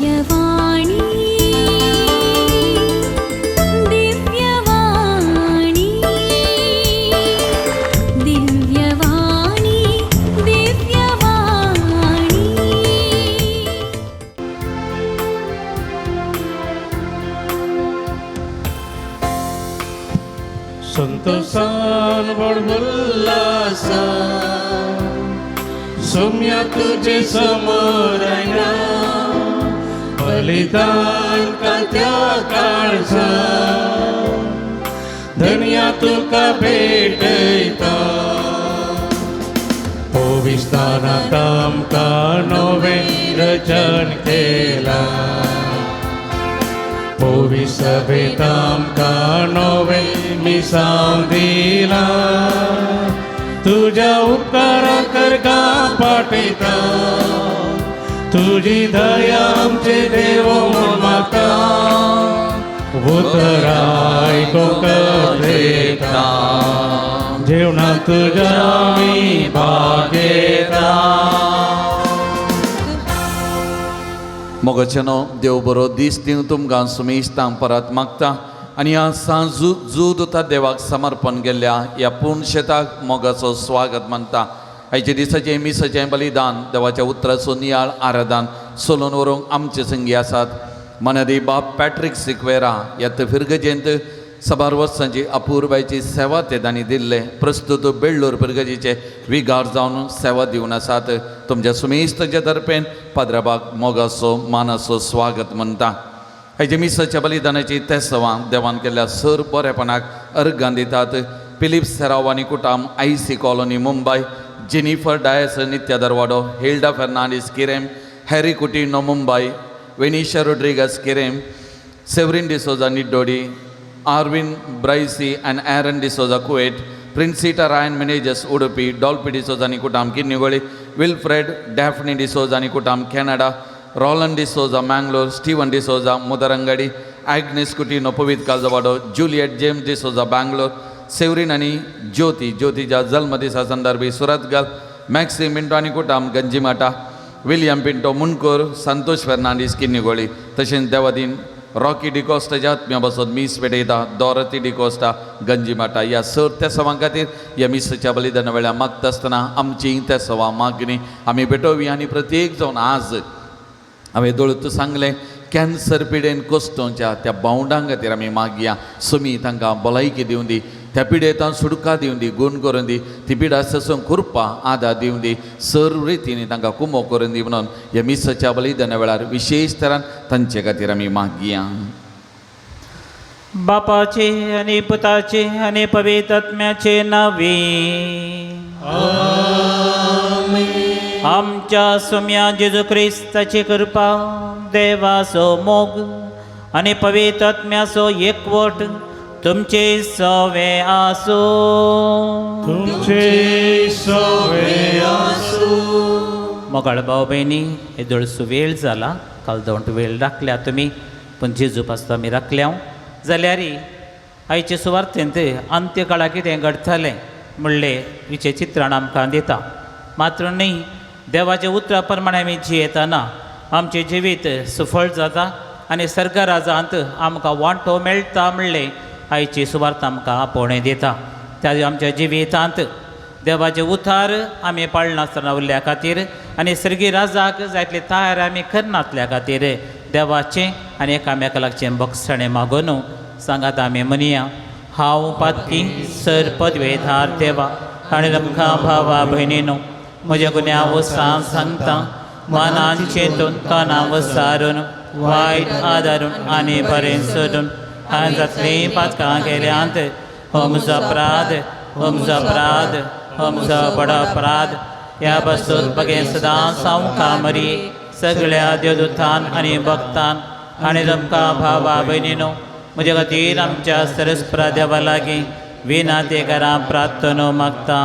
दिव्यवाणी दिव्यवाणी दिव्यवाणी दिव्यवाणी। संतोषान बडबुल्लासा सोम्या तुझे समोर आयला बलिदान कात्या काळजा धन्या तुका भेटयता पविस्तानात आमकां नवें रचन केलां पविसभेत आमकां नवें मिसांव दिलां तुज्या उपकारा करका पाठयता तुजी दया आमचे देव म्हूण मागता उतर आयकूंक दिता जेवणात तुज्या आमी भाग घेता। मोगाचेनो देव बरो दीस दिवं तुमकां सुमेस्तांक परत मागता आनी ह्या सांजू जूद देवाक समर्पण केल्ल्या ह्या पूर्ण शेताक मोगाचो स्वागत मानता। आयच्या दिसाचें मिसाचें बलिदान देवाच्या उतराचो नियाळ आराधन सोलून व्हरूंक आमचे संगी आसात मनादी बाब पॅट्रीक सिक्वेरा ह्या फिरगजेंत साबार वर्सांची अपुरबायची सेवा ते तांणी दिल्ले प्रस्तुत बेळ्ळूर फिरगजेचे विगार जावन सेवा दिवन आसात। तुमच्या सुमेस्ताच्या तर्फेन पाद्राबाग मोगाचो मानाचो स्वागत म्हणटा। हाचे मिसाच्या बलिदानाची तेसवां देवान केल्ल्या सर बरेपणाक अर्गां दितात। फिलीप सेराव आनी कुटाम I C colony Mumbai, Jennifer Dias Nitya Darwado, Hilda Fernandes Querim, Harry Coutinho Mumbai, Venisha Rodrigues Querim, Severin D'Souza Niddodi, Arvin Bracy and Aaron D'Souza Kuwait, Princita Ryan Menezes Udupi, Dolphy D'Souza आनी कुटाम Kinnigoli, Wilfred Daphne D'Souza आनी कुटाम Canada, Roland D'Souza Mangalore, Steven D'Souza Mudarangadi, Agnes Coutinho Pavit Kaljawado, Juliet James D'Souza Bangalore, Severin आनी ज्योती ज्योतीच्या जल्मदिसा संदर्भी सुरतगल, maxi Minto आनी कुटाम गंजिमाटा, William Pinto मुनकोर, Santosh Fernandes Kinnigoli, तशेंच Devadin Rocky डिकोस्टाच्या आत्म्या बसत मीस पेटयता डॉरती डिकोस्टा गंजिमाटा। ह्या sir त्या खातीर ह्या मिसाच्या बलिदाना वेळार मागता आसतना आमची त्या सवा मागणी आमी भेटोवया आनी प्रत्येक जावन आज हांवें दोळत सांगलें कॅन्सर पिडेन कोसतोवच्या त्या बावंडां खातीर आमी मागया सुमी तांकां भलायकी दिवं दी, त्या पिडेतान सुडका दिवं दी, गूण करून दी, ती पिडा ससून कृपा आदार दिवं दी, सर्व रितीन तांकां कुमो करून दी म्हणून ह्या मिसाच्या बलिदाना वेळार विशेश तरान तांचे खातीर आमी मागया। बापाचे आनी पुताचे आनी पवित्र आत्म्याचे नावे आमच्या सुम्या जेजू क्रिस्ताची कृपा, देवाचो मोग आनी पवित्र आत्म्याचो एकवट तुमचे सवे आसूं। तुमचे सवे आसूं। मोगाळ भाव भयणी, येदोळसो वेळ जाला, काल दोंट वेळ राखल्या तुमी, पूण जेजू पासत आमी राखल्या जाल्यार आयचे सुवार्थेंत अंत्यकाळा कितें घडटलें म्हणलें हिचें चित्रण आमकां दिता। मात्र न्ही, देवाच्या उतरा प्रमाणे आमी जियेतना आमचें जिवीत सुफळ जाता आनी सर्गराजांत आमकां वांटो मेळटा म्हणलें आयची सुवार्थ आमकां आपोवणें दिता। त्या आमच्या जिवितांत देवाचें उतार आमी पाळनासतना उरल्या खातीर आनी सर्गी राजाक जायतले तयार आमी करनासल्या खातीर देवाचें आनी एकामेका लागचें बक्षणें मागून सांगात आमी म्हणया, हांव पातकी सर पदवेधार देवा आनी तुमकां भावा भयणीनो म्हज्या गुन्यांव सांग सांगता मनान चेतून तनाव वसारून वायट आदारून आनी बरें सोदून हांवें जातलीं पातकां केल्यांत। हो म्हजो अपराध, हो म्हजो अपराध, हो म्हजो बडो अपराध। ह्या पासून बगेन सदांच हांव कामरी सगळ्या देवदूतान आनी भक्तान आनी तुमकां भावा भयणीनो म्हज्या खातीर आमच्या सरस्परा देवा लागीं विनातेकारां प्रार्थना मागता।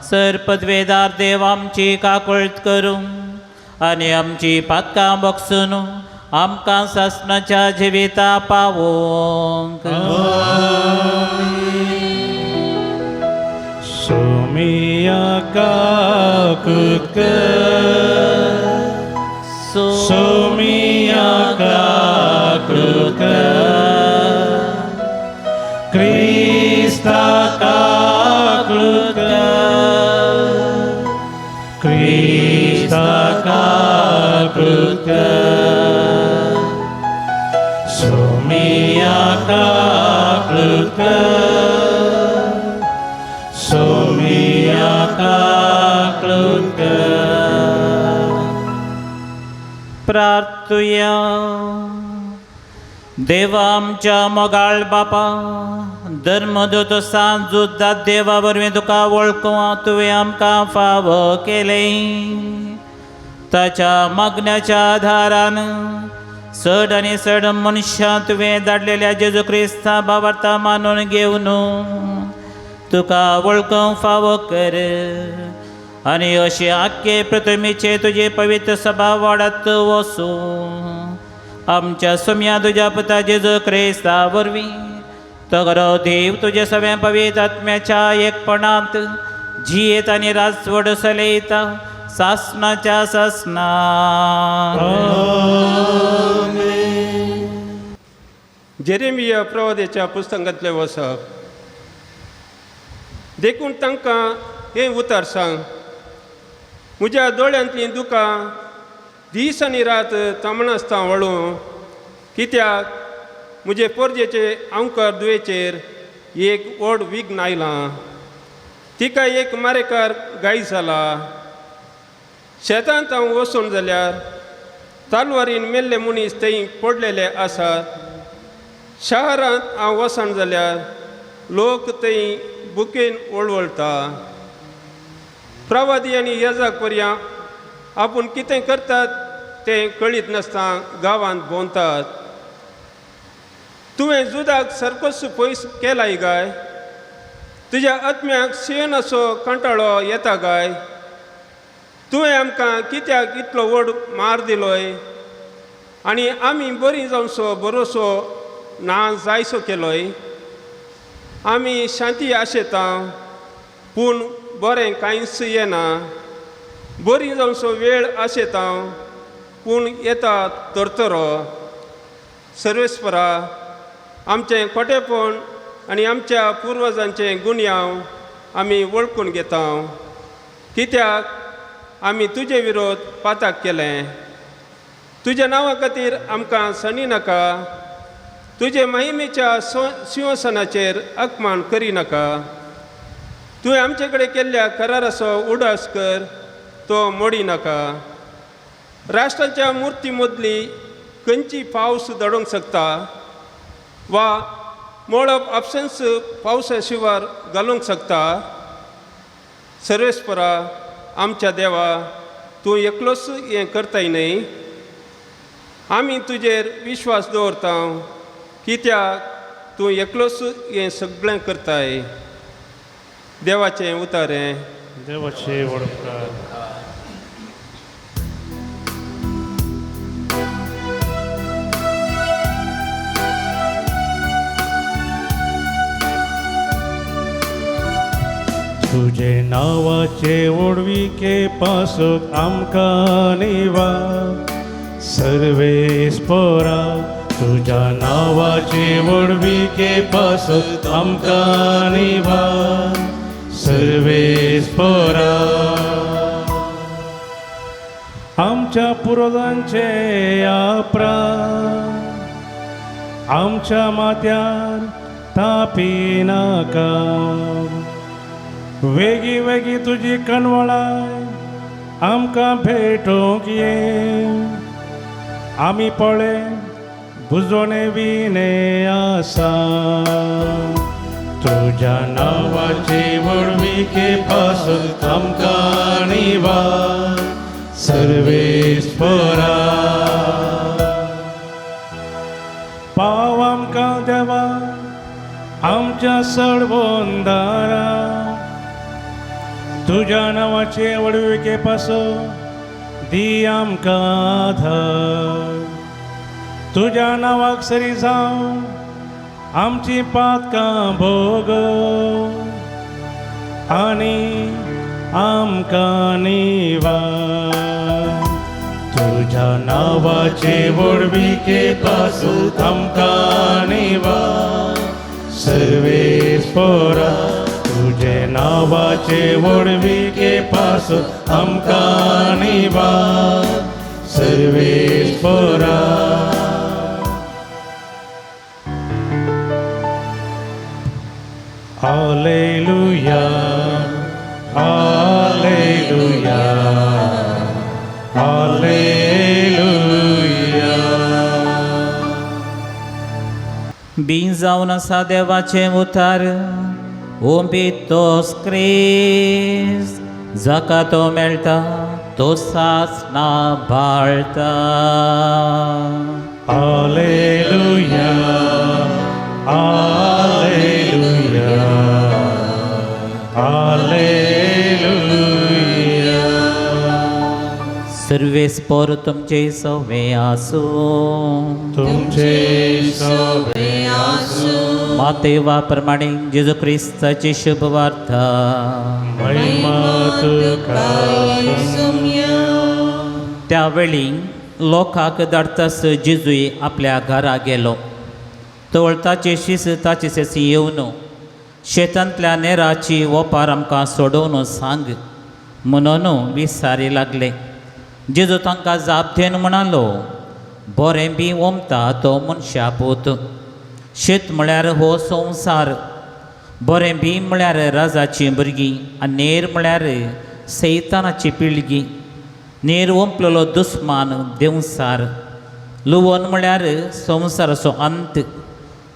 सर पदवेदार देव आमची काकळत करूं आनी आमची पातकां बक्षून आमकां सासणाच्या जिविता पावोवंक। सोमिया काकुत कर, सोमिया कर, सोमिया काकळूत कर, सोमिया काकळूत कर. प्रार्थुया. देवा आमच्या मोगाळ बापा, धर्मदूत सांजुद्दा देवा वरवीं तुका वळखूं तुवें आमकां फावो केलें. ताच्या मागण्याच्या आधारान चड आनी चड मनशां तुवें धाडलेल्या जेजू क्रिस्ता भावार्था मानून घेवन तुका वळखूंक फावो कर आनी अशे आख्खे प्रतिमेचे तुजे पवित्र सभा वाडत वसूं. आमच्या सुम्या तुज्या पुता जेजू क्रिस्ता वरवीं तगरो देव तुजे सगळ्या पवित्र आत्म्याच्या एकपणांत जियेत आनी राजवड चलयता सासनाच्या सासना. जेरेमिया प्रवादेच्या पुस्तकांतलें वसप. देखून तांकां हें उतर सांग, म्हज्या दोळ्यांतलीं दुकां दीस आनी रात तामणासतां वळूं, कित्याक म्हजे पोरजेचे आंवकर दुयेचेर एक व्हड विघ्न आयलां, तिका एक मारेकार गाय जाला. शेतांत हांव वचून जाल्यार तालवारीन मेल्ले मनीस थंय पडलेले आसात. शहरांत हांव वचन जाल्यार लोक थंय बुकेन वळवळटा. प्रवादी आनी येजाक पर्या आपूण कितें करतात तें कळीत नासतना गांवांत भोंवतात. तुवें जुदाक सारकोच पयस केलाय गाय, तुज्या आत्म्याक सियोनाचो कंटाळो येता गाय. तुवें आमकां कित्याक इतलो व्हड मार दिलोय आनी आमी बरीं जावचो बरोसो ना जायसो केलोय. आमी शांती आशेता पूण बरें कांयच येना, बरी जावचो वेळ आशेता पूण येता तरतरो. सर्वेस्परा, आमचें खोटेपण आनी आमच्या पुर्वजांचें गुन्यांव आमी वळखून घेता, कित्याक आमी तुजे विरोध पाताक केलें. तुज्या नांवा खातीर आमकां सणी नाका, तुजे महिमेच्या सिंहासनाचेर अपमान करी नाका. तुवें आमचे कडेन केल्ल्या कराराचो उडास कर, तो मोडी नाका. राष्ट्राच्या मुर्ती मदली खंयची पावस धाडूंक शकता वा मोळप आपसेंस पावसा शिवार घालूंक शकता. सर्वेस्परा आमच्या देवा, तूं एकलोच हें करताय न्हय. आमी तुजेर विश्वास दवरता, कित्याक तूं एकलोच हें सगळें करताय. देवाचें उतारें. देवाचे वडकार. तुजे नांवाचे व्हडविके पासत आमकां निवा सर्वेस्परा, तुज्या नांवाचे व्हडविके पासत आमकां निवा सर्वेस्परा. आमच्या पुर्वजांचे अपराध आमच्या माथ्यार तापी नाका, वेगी वेगी तुजी कणवळाय आमकां भेटूंक ये. आमी पळय बुजोणे विणे आसा, तुज्या नांवाचे व्हडविके पासत आमकां निवा सर्वेस्परा. पाव आमकां देवा आमच्या सडबोंदारा, तुज्या नांवाचे व्हडविके पासत दी आमकां आधार. तुज्या नांवाक सरी जावं आमची पातकां भोग आनी आमकां निवार. तुज्या नांवाचे व्हडविके पासत आमकां निवार सर्वेस्परा, तुजे नांवाचे व्हडविके पासत आमकां निवार सर्वेस्पोरा. Alleluia, alleluia, alleluia. बीं जावन आसा देवाचें उतार ओंपितोस क्रिस्त जाका तो मेळटा तो सासना बाळटा. Alleluia, alleluia, alleluia. सर्वेस्पोर तुमचे सवे आसूं. तुमचे सवे आसूं. मातेवा प्रमाणे जेजू क्रिस्ताची शुभ वार्ता. महिमा तुका. त्यावेळी लोकांक धाडतास जेजूय आपल्या घरा गेलो. तवळ ताचे शीस ताचे सेसी येवन शेतांतल्या नेराची ओपार आमकां सोडोवन सांग म्हणून विसारी लागले. जेजू तांकां जाप दिवन म्हणालो, बरें बी ओमता तो मनशा पूत. शेत म्हळ्यार हो संवसार, बरें बी म्हळ्यार राजाचीं भुरगीं आनी नेर म्हळ्यार सैतानाची पिळगी. नेर ओंपलेलो दुस्मान देंवसार. लुवन म्हळ्यार संवसाराचो अंत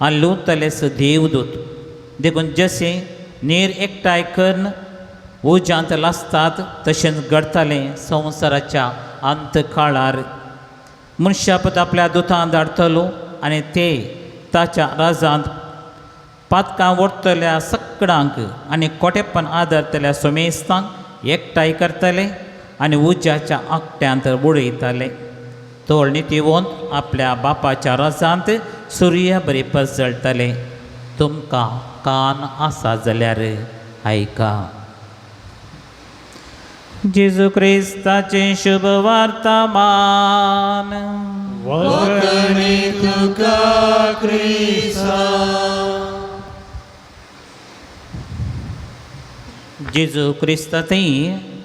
आनी लुवतलेच देवदूत. देखून जशें नेर एकठांय करून उज्यांत लासतात तशेंच घडतालें संवसाराच्या अंत काळार. मनशापत आपल्या दुतान धाडटलो आनी ते ताच्या राजांत पातकां ओडटल्या सकडांक आनी कोटेपण आदरतल्या सोमेस्तांक एकठांय करतले आनी उज्याच्या आकट्यांत बुडयताले. तोळ नितीवंत आपल्या बापाच्या राजांत सुर्या बरी पसळटले. तुमकां कान आसा जाल्यार आयका. जेजू क्रिस्ताचें शुभ वार्तमान. वखणी तुका क्रिस्ता. जेजू क्रिस्तांतय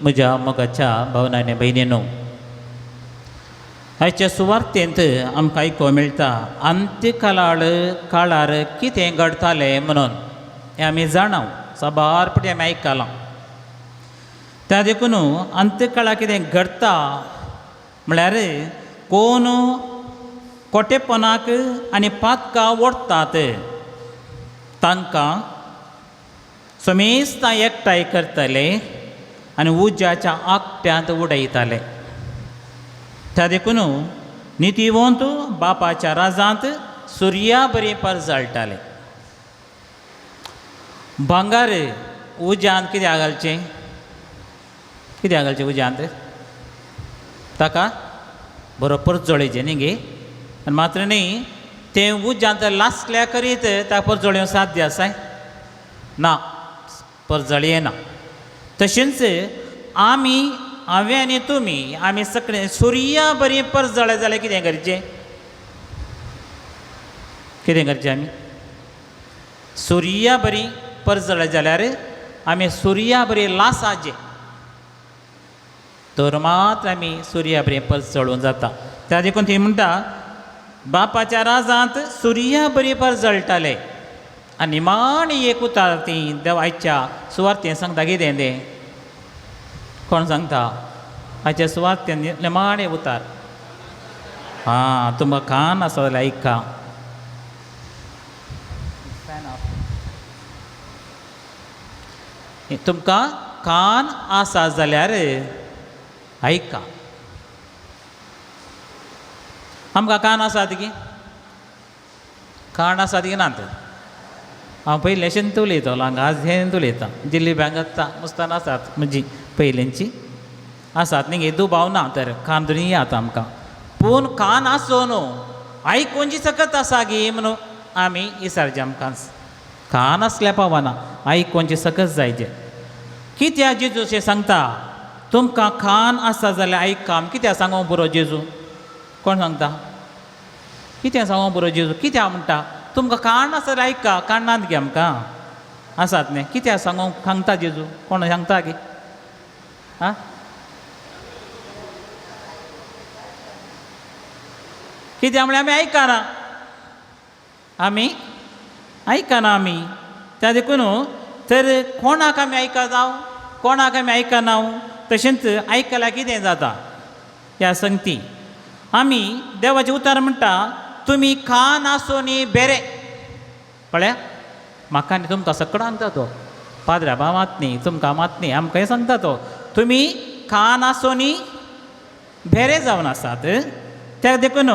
म्हज्या मोगाच्या भावनांनी भयणीनो, आयच्या सुवार्तेंत आमकां आयकूंक मेळटा अंत्यकालाळ काळार कितें घडटालें म्हणून हें आमी जाणाव, साबार पटी आमी आयकलां. त्या देखून अंत्यकाळार कितें घडटा म्हळ्यार कोण कोटेपणाक आनी पातकां ओडटात तांकां समेस्तां एकठांय करतले आनी उज्याच्या आकट्यांत उडयताले. त्या देखून नितीवंत बापाच्या राजांत सुर्या बरी परजळटाले. भांगर उज्यांत कित्याक घालचें? कित्याक घालचें उज्यांत? ताका बरो परजळेचें न्ही गे. आनी मात्र न्ही तें उज्यांत लासल्या करीत ताका परजळें साध्य आसा ना, परजळ येना. तशेंच आमी, हांवें आनी तुमी, आमी सगळे सुर्या बरी परजळे जाल्यार कितें करचें? कितें करचें आमी? सुर्या बरी परजळे जाल्यार आमी सुर्या बरी लासाचें तर मात्र आमी सुर्या बरी परजळून जाता. त्या देखून ती म्हणटा बापाच्या राजांत सुर्या बरी परजळटाले. आनी निमाणी एक उतार ती देवाच्या सुवार्तें सांगता कितें तें कोण सांगता? हाच्या सुवार्तें निमाणें उतार. आं, तुमकां कान आसा जाल्यार आयका. तुमकां कान आसा जाल्यार आयका. आमकां कान आसात की? कान आसात की नात? हांव पयलेंशेन उलयतलो हांगा, आज हें उलयतां. दिल्ली बँक आतां मुस्तान आसात म्हजी पयलींची आसात न्ही गे, दुबाव ना तर कान दोनी येता आमकां. पूण कान आसो न्हू आयकोंची सकत आसा गे म्हणून आमी विसारचे आमकां. कान आसल्या पावना, आयकोंची सकत जायचे. कित्याक जेजू अशें सांगता तुमकां कान आसा जाल्यार आयका? कित्याक सांगूंक पुरो जेजू? कोण सांगता? कित्याक सांगूंक पुरो जेजू? कित्याक म्हणटा तुमकां कान आसा जाल्यार आयका? कान नात गे आमकां, आसात न्ही. कित्याक सांगूंक सांगता जेजू? कोण सांगता गे? आं, कित्याक म्हळ्यार आमी आयकना, आमी आयकना आमी. त्या देखून तर कोणाक आमी आयकता, कोणाक आमी आयकना. तशेंच आयकल्यार कितें जाता ह्या संगती आमी देवाचें उतर म्हणटा, तुमी खान आसूनी बेरे. पळया म्हाका आनी तुमकां सगळो सांगता तो, पाद्रा मात न्ही, तुमकां मात न्ही, आमकांय सांगता तो, तुमी खान आसूनी भेरे जावन आसात. त्या देखून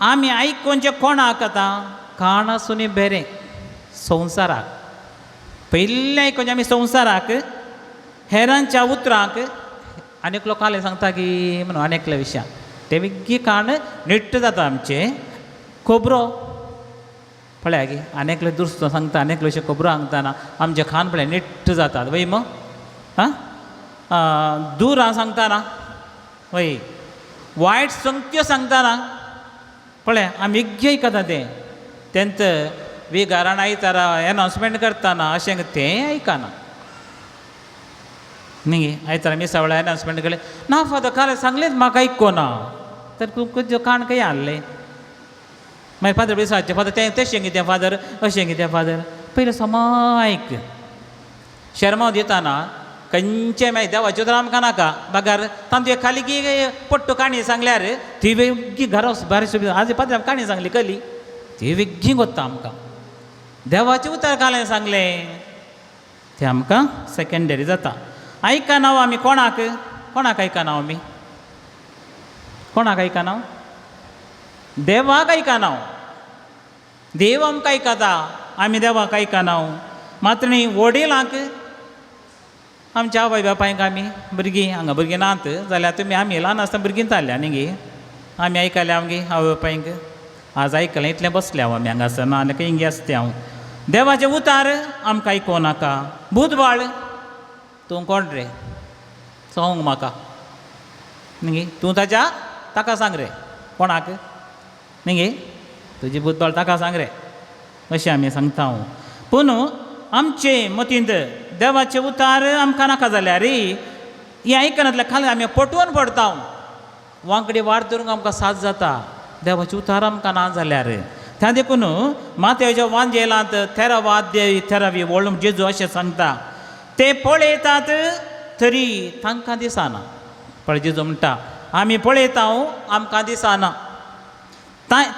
आमी आयकोनचें कोणाक आतां खाण आसूनी भेरे संवसाराक पयलें आयकोनचें आमी संवसाराक, हेरांच्या उतरांक. आनी एकलो कालें सांगता की म्हणून आनी एकल्या विशयान तें वेगळी काण निट्ट जाता आमचें खबरो. पळया गे आनी एकलो दुसरो सांगता, आनी एकलो अशें खबरो सांगतना आमचें खाण पळय निट्ट जातात वय मग. आं दूर सांगतना वय, वायट संगत्यो सांगतना पळय आमी वेगळी आयकता तें. तेंत विगारान आयतारा एनावन्समेंट करतना अशें तें आयकना न्ही. आयतारा मिसा वेळार एनावन्समेंट केलें ना फादर काल सांगलेंच म्हाका आयको ना, तर तुमकां काण खंय आहलें. मागीर फादर विचारचें, फादर तें तशें कितें फादर, अशें कितें फादर. पयलें समा आयक. शेरमांव दिताना खंयचें मागीर देवाचें उतर आमकां नाका, बगर तांचे खाली की पट्टू काणी सांगल्यार ती वेगळी घरा बारीक. आज पाद्रान काणी सांगली कली ती वेगळी कोत्ता आमकां. देवाचें उतर कालें सांगलें तें आमकां सेकेंडरी जाता. आयकना आमी कोणाक, कोणाक आयकना आमी, कोणाक आयकना? देवाक आयकना. देव आमकां आयकता, आमी देवाक आयकना. मात्र न्ही वडिलांक, आमच्या आवय बापायक आमी भुरगीं हांगा भुरगीं नात जाल्यार तुमी आमी ल्हान आसतना भुरगीं जाल्या न्ही गे, आमी आयकल्या आमगे आवय बापायक. आज आयकलें इतलें बसलें हांव आमी हांगासर, ना जाल्यार खंय आसता हांव. देवाचें उतार आमकां आयको नाका. बुधबाळ तूं कोण रे सांग म्हाका न्ही, तूं ताज्या ताका सांग रे कोणाक न्ही गे, तुजी बुधबाळ ताका सांग रे, अशें आमी सांगता हांव. पूण आमचे मतींत देवाचें उतार आमकां नाका जाल्यार हें आयकनातल्या खाली आमी पटोवन पडता. वांकडी वाट धरूंक आमकां साथ जाता देवाचें उतार आमकां ना जाल्यार. त्या देखून माथ्याच्या वांजेलांत थेरावाद्य थेरावी व्हड जेजू अशें सांगता, ते पळयतात तरी तांकां दिसना. पळय जेजू म्हणटा आमी पळयता आमकां दिसना,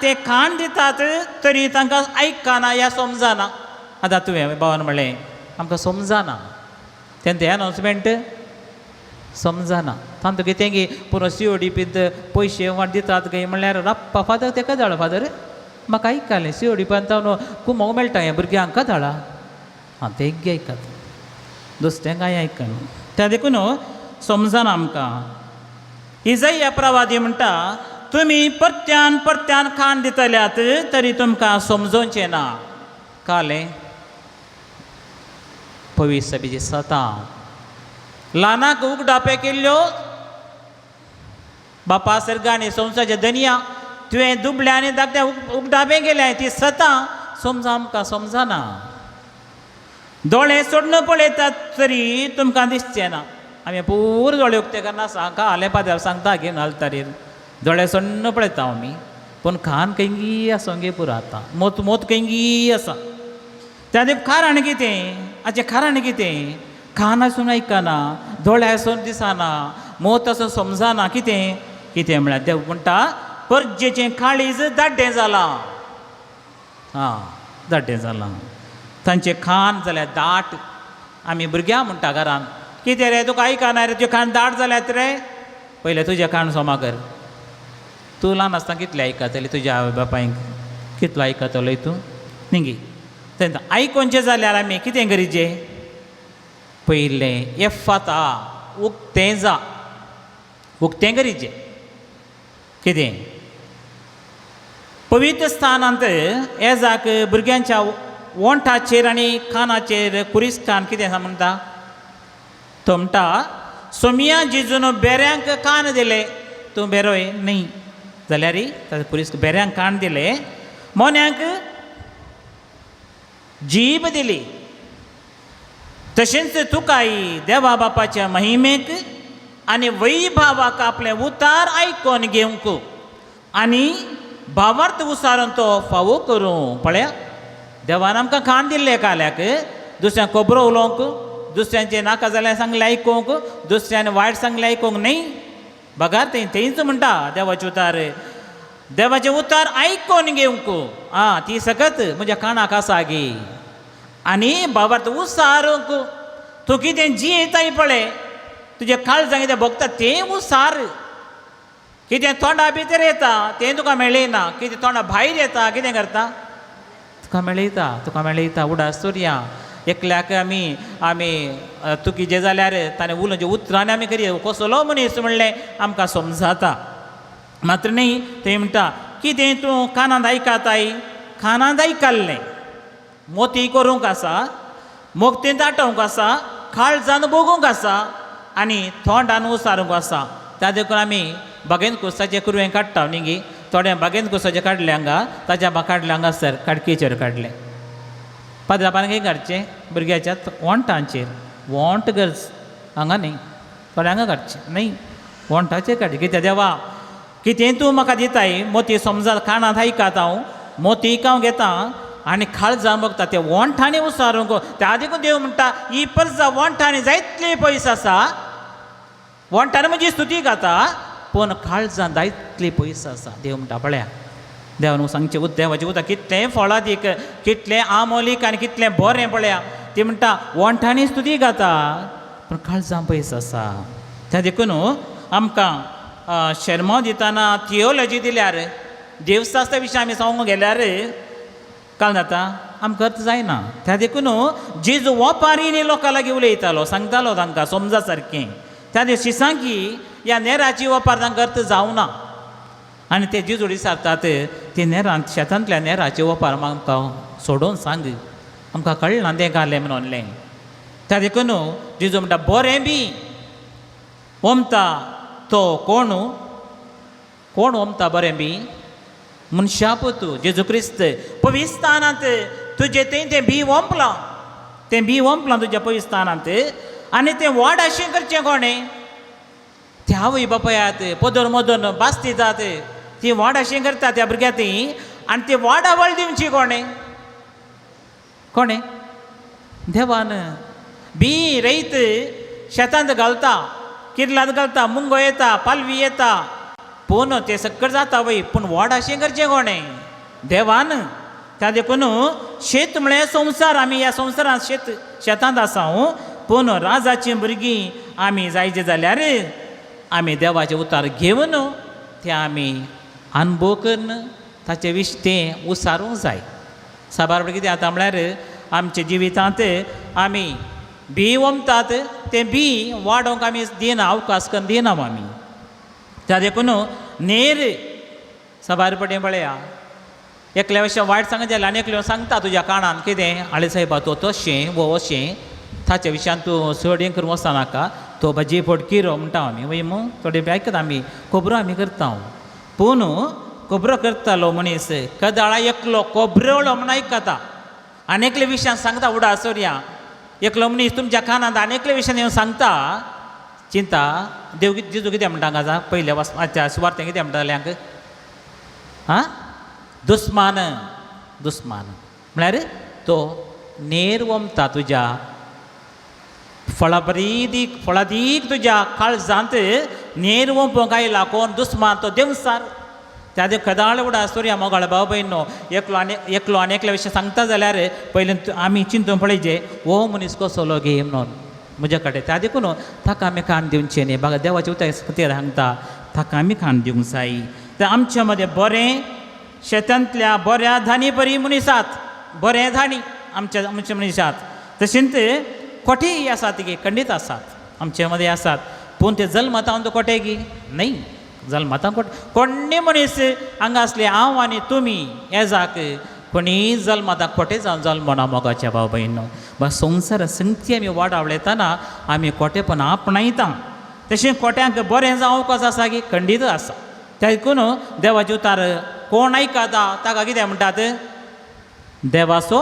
ते खाण दितात तरी तांकां आयकना या समजना. आतां तुवें बाबान म्हणलें आमकां समजना, तें अनावन्समेंट समजना. तांतू कितें गी पुरो सी ओ डी पींत पयशे वाट दितात गे म्हणल्यार राप्पा फादर तें कदाळ फादर म्हाका आयकलें सी ओ डी पींत कुमोंक मेळटा हें भुरग्यांक कदाळा. आं तें आयकत दुसरें कांय आयकना. त्या देखून समजना आमकां. इजय प्रवादी म्हणटा तुमी परत्यान परत्यान खाण दितल्यात तरी तुमकां समजोवचें ना. कालें पवीस सभेची सतां ल्हानाक उगडापे केल्ल्यो बापा सर्गांनी संवसाराच्या दनया तुवें दुबल्या आनी धाकट्या उगडापे केल्या ती सतां समजा आमकां समजना. दोळे सोडून पळयतात तरी तुमकां दिसचें ना. आमी पूर दोळे उक्ते करना सांगता आलें पाद्यार सांगता घेवन आल्तारीर दोळे सोडून पळयता आमी, पूण खान खंयगी आसा गे पुरो आतां मोत मोत खंयगी आसा. त्या कारण कितें हाचें कारण कितें? खान आसून आयकना, दोळे आसून दिसना, मोत आसून समजना. कितें कितें म्हळ्यार देव म्हणटा परजेचें काळीज दाड्डें जालां. आं दाड्डें जालां तांचें खान जाल्यार दाट. आमी भुरग्यां म्हणटा घरान कितें रे तुका आयकना रे, तुजें खाण दाट जाल्यात रे. पयलें तुजें खाण सोमा कर. तूं ल्हान आसतना कितलें आयकतलें तुज्या आवय बापायक, कितलो आयकतलोय तूं न्ही गे. तेन्ना आयकोनचें जाल्यार आमी कितें करीचें? पयलें एफाता उक्तें जा, उक्तें करीचें. कितें पवित्र स्थानांत एजाक भुरग्यांच्या ओंठाचेर आनी कानाचेर कुरिस्कान कितें आसा म्हणटा तो म्हणटा सोमिया जिजून बेऱ्यांक कान दिले. तूं बेरोय न्ही जाल्यार ताका पुलीस बेऱ्यांक कान दिले, मोन्यांक जीब दिली. तशेंच तुकाय देवा बापाच्या महिमेक आनी वैभावाक आपलें उतार आयकोन घेवंक आनी भावार्थ उसारून तो फावो करूं. पळया देवान आमकां खाण दिल्लें काल्याक, दुसऱ्यांक खबरो उलोवंक, दुसऱ्यांचें नाका जाल्यार सांगलें आयकूंक, दुसऱ्यान वायट सांगलें आयकूंक न्ही. बगार तें तेंच म्हणटा देवाचें उतार, देवाचें उतार आयकोन घेवंक. आं ती सकत म्हज्या कानाक आसा गी आनी बाबार्थ उसारूंक. तूं कितें जियेताय पळय, तुजें काळजां कितें भोगता तें उसार. कितें तोंडा भितर येता तें तुका मेळना, कितें तोंडा भायर येता कितें करता तुका मेळयता, तुका मेळयता. उडास चोरया एकल्याक आमी आमी तुकी जें जाल्यार ताणें उलोवचें उतरांनी आमी करी कसलो मनीस म्हणलें आमकां समजाता. मात्र न्ही थंय म्हणटा कितें तूं कानांत आयकताय, कानांत आयकल्लें मोती करूंक आसा, मोगतेंत आटोवंक आसा, काळजान भोगूंक आसा आनी तोंडान उसारूंक आसा. त्या देखून आमी बागेन कुसाचें कुरवें काडटा न्ही गी, थोडे बागेन कुसाचें काडलें हांगा, ताच्या काडलें हांगासर काडकेचेर काडलें. पाद्रापान कितें काडचें भुरग्याच्या वोंटांचेर, वोंट गरज हांगा न्ही, थोडे हांगा काडचें न्ही, वोंटाचेर काडचें. कित्याक देवा कितें तूं म्हाका दिताय मोती समजा कानांत आयकता हांव, मोतीक हांव घेता आनी काळजां बगता ते वोंठांनी उसारूंक. त्या देखून देव म्हणटा ही परजा वोंठांनी जायतली पयस आसा, वोंठांनी म्हजी स्तुती गाता पूण काळजां जायतली पयस आसा. देव म्हणटा पळया देवान सांगचें देवाचें उदक कितलें फळादीक, कितलें आमोलीक आनी कितलें बरें पळया. ती म्हणटा वोंठांनी स्तुती गाता पूण काळजां पयस आसा. त्या देखून आमकां शेरमांव दितना थियोलॉजी दिल्यार देवशास्त्रा विशीं आमी सांगूंक गेल्यार काल जाता आमकां अर्थ जायना. त्या देखून जेजू वोपारीनी लोकां लागीं उलयतालो, सांगतालो तांकां समजा सारकें. त्या दिसा सांगी ह्या नेराची वोपार तांकां अर्थ जावना आनी ते जेजू विचारतात ते नेरांत शेतांतल्या नेराची वोपार आमकां सोडोवन सांग, आमकां कळना तें घालें म्हणून. त्या देखून जेजू म्हणटा बरें बी ओमता तो कोण, कोण ओमता बरें बी मनशा पुतू जेजू क्रिस्त पविस्थानांत तुजें थंय तें बी ओंपलां, तें बी ओंपलां तुज्या पविस्थानांत आनी तें व्हड अशें करचें कोणें. ते आवय बापायात पदर मदन भास दितात ती व्हड अशें करता त्या भुरग्या ती आनी ती वाडावळ दिवची कोणें, कोणें देवान. बी रयत शेतांत घालता, किर्लांत घालता, मुंगो येता, पालवी येता, पूण तें सक्कड जाता वय, पूण व्हड अशें करचें कोणें देवान. त्या देखून शेत म्हळ्यार संवसार, आमी ह्या संवसारांत शेत शेतांत आसा पूण राजाचीं भुरगीं आमी जायचे जाल्यार आमी देवाचें उतार घेवन तें आमी अनुभव करून ताचे विश तें उसारूंक जाय. साबार कितें जाता म्हळ्यार आमच्या जिवितांत आमी बी ओमतात तें बी वाडोवंक आमी दिना, अवकाश करून दिना आमी. त्या देखून नेर साबार पटें पळया एकल्या विशय वायट सांगत जाल्यार आनी एकलो सांगता तुज्या काणान कितें आळे सायबा तो तशें वो अशें, ताच्या विशयान तूं चड हें करून वचनाका, तो भाजी फटकिरो म्हणटा आमी वय मू, थोडे आयकता आमी खबरो आमी करता. पूण खबरो करतालो मनीस कदाळा एकलो खबरोळो म्हूण आयकता आनी एकले विशयान सांगता उडा सोरया एकलो मनीस तुमच्या कानांत आनी एकले विशयान येवन सांगता चिंता देव जेजू कितें म्हणटा हांगा पयल्या वाचच्या सुवार्थें कितें म्हणटालें हांगा आं दुस्मान, दुस्मान म्हळ्यार तो नेर ओमता तुज्या फळाबरीदीक फळादीक तुज्या काळजांत नेर ओंपोंक आयला कोण दुस्मान तो देवसार. त्या देव कदाळ उडा सोरया मोगाळ भाव भयणो एकलो आनी एकलो आनी एकल्या विशय सांगता जाल्यार पयलीं आमी चिंतून पळयचे हो मनीस कसलो गे म्हणून म्हज्या कडेन. त्या देखून ताका आमी कान दिवचें न्ही, बागा देवाचें उतर खातीर सांगता ताका आमी कान दिवंक जाय. तर आमच्या मदें बरें शेतांतल्या बऱ्या धानी बरी मनीसात, बरें धानी आमच्या आमचे मनीसात, तशेंच कोठेय आसात गे खंडीत आसात आमचे मदें आसात, पूण ते जल्मता तो कोठे गी न्ही, जल्मता कोटे कोण्णी मनीस हांगा आसले हांव आनी तुमी येजाक कोणीय जल्मता खोटे जावन जल्मना मोगाच्या भाव भयणो. बा संवसार संगती आमी वाडावलेतना आमी खोटेपण आपणायता, तशें खोट्यांक बरें जावंक कसो आसा की खंडीत आसा. त्या देखून देवाचें उतार कोण आयकता ताका कितें म्हणटात देवाचो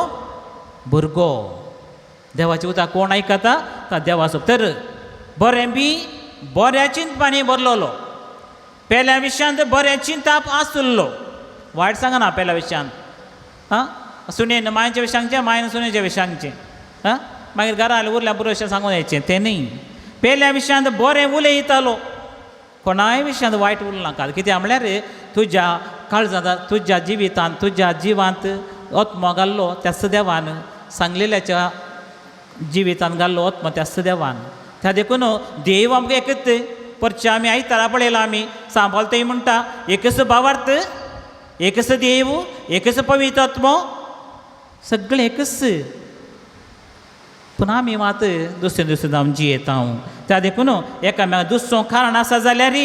भुरगो. देवाचें उतार कोण आयकता ता देवाचो. तर बरें बी बऱ्या चिंतपांनी भरलेलो, पेल्या विशयांत बरें चिंताप आसुल्लो, वायट सांगना पेल्या विशयान. आं सुनेन मायच्या विशय सांगचें, मायन सुनेच्या विशय सांगचें. आं मागीर घरा आयले उरल्या बरो विशय सांगून येचें तें न्ही. पेल्या विशयांत बरें उलयतालो, कोणाय विशयांत वायट उलोवं नाका. कित्याक म्हणल्यार तुज्या काळजांत, तुज्या जिवितांत, तुज्या जिवांत आत्मो घाल्लो त्याच देवान, सांगलेल्याच्या जिवितांत घाल्लो आत्मो त्याच देवान. त्या देखून देव आमकां एकच. परचे आमी आयतारा पळयला आमी सांबाळतय म्हणटा एकच भावार्थ, एकच देव, एकच पवित्र आत्मो, सगळें एकच. पूण आमी मात दुसरें दुसरें जावन जियेता. त्या देखून एकामेका दुसरो कारण आसा जाल्यार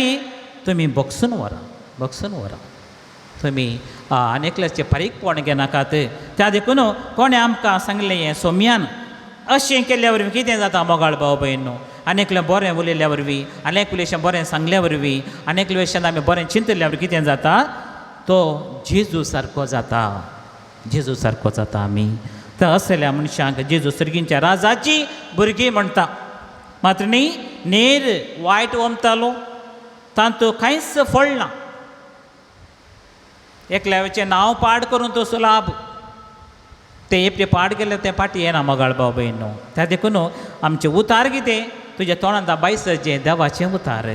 तुमी बॉक्सून व्हरा, बॉक्सून व्हरा. तुमी आनी एकल्याचें फारीकपण घेनाकात. त्या देखून कोणें आमकां सांगलें हें सोम्यान अशें केल्ल्या वरवीं कितें जाता मोगाळ भाव भयण न्हू, आनी एकलें बरें उलयल्ल्या वरवीं, आनी एकले विशयान बरें सांगल्या वरवीं, आनी एकले विशयान आमी बरें चिंतल्या वरवीं कितें जाता, तो जेजू सारको जाता, जेजू सारको जाता आमी. तर असल्या मनशांक जेजू सर्गींच्या राजाची भुरगीं म्हणटा. मात्र न्ही नेर वायट ओमतालो तातूंत कांयच फळ ना. एकल्याचें नांव पाड करून तो सुलाभ तें एकटें पाड केलें तें फाटीं येना मोगाळ भाव भयण न्हू. त्या देखून आमचें उतार कितें तुज्या तोंडांत बायसचें देवाचें उतार.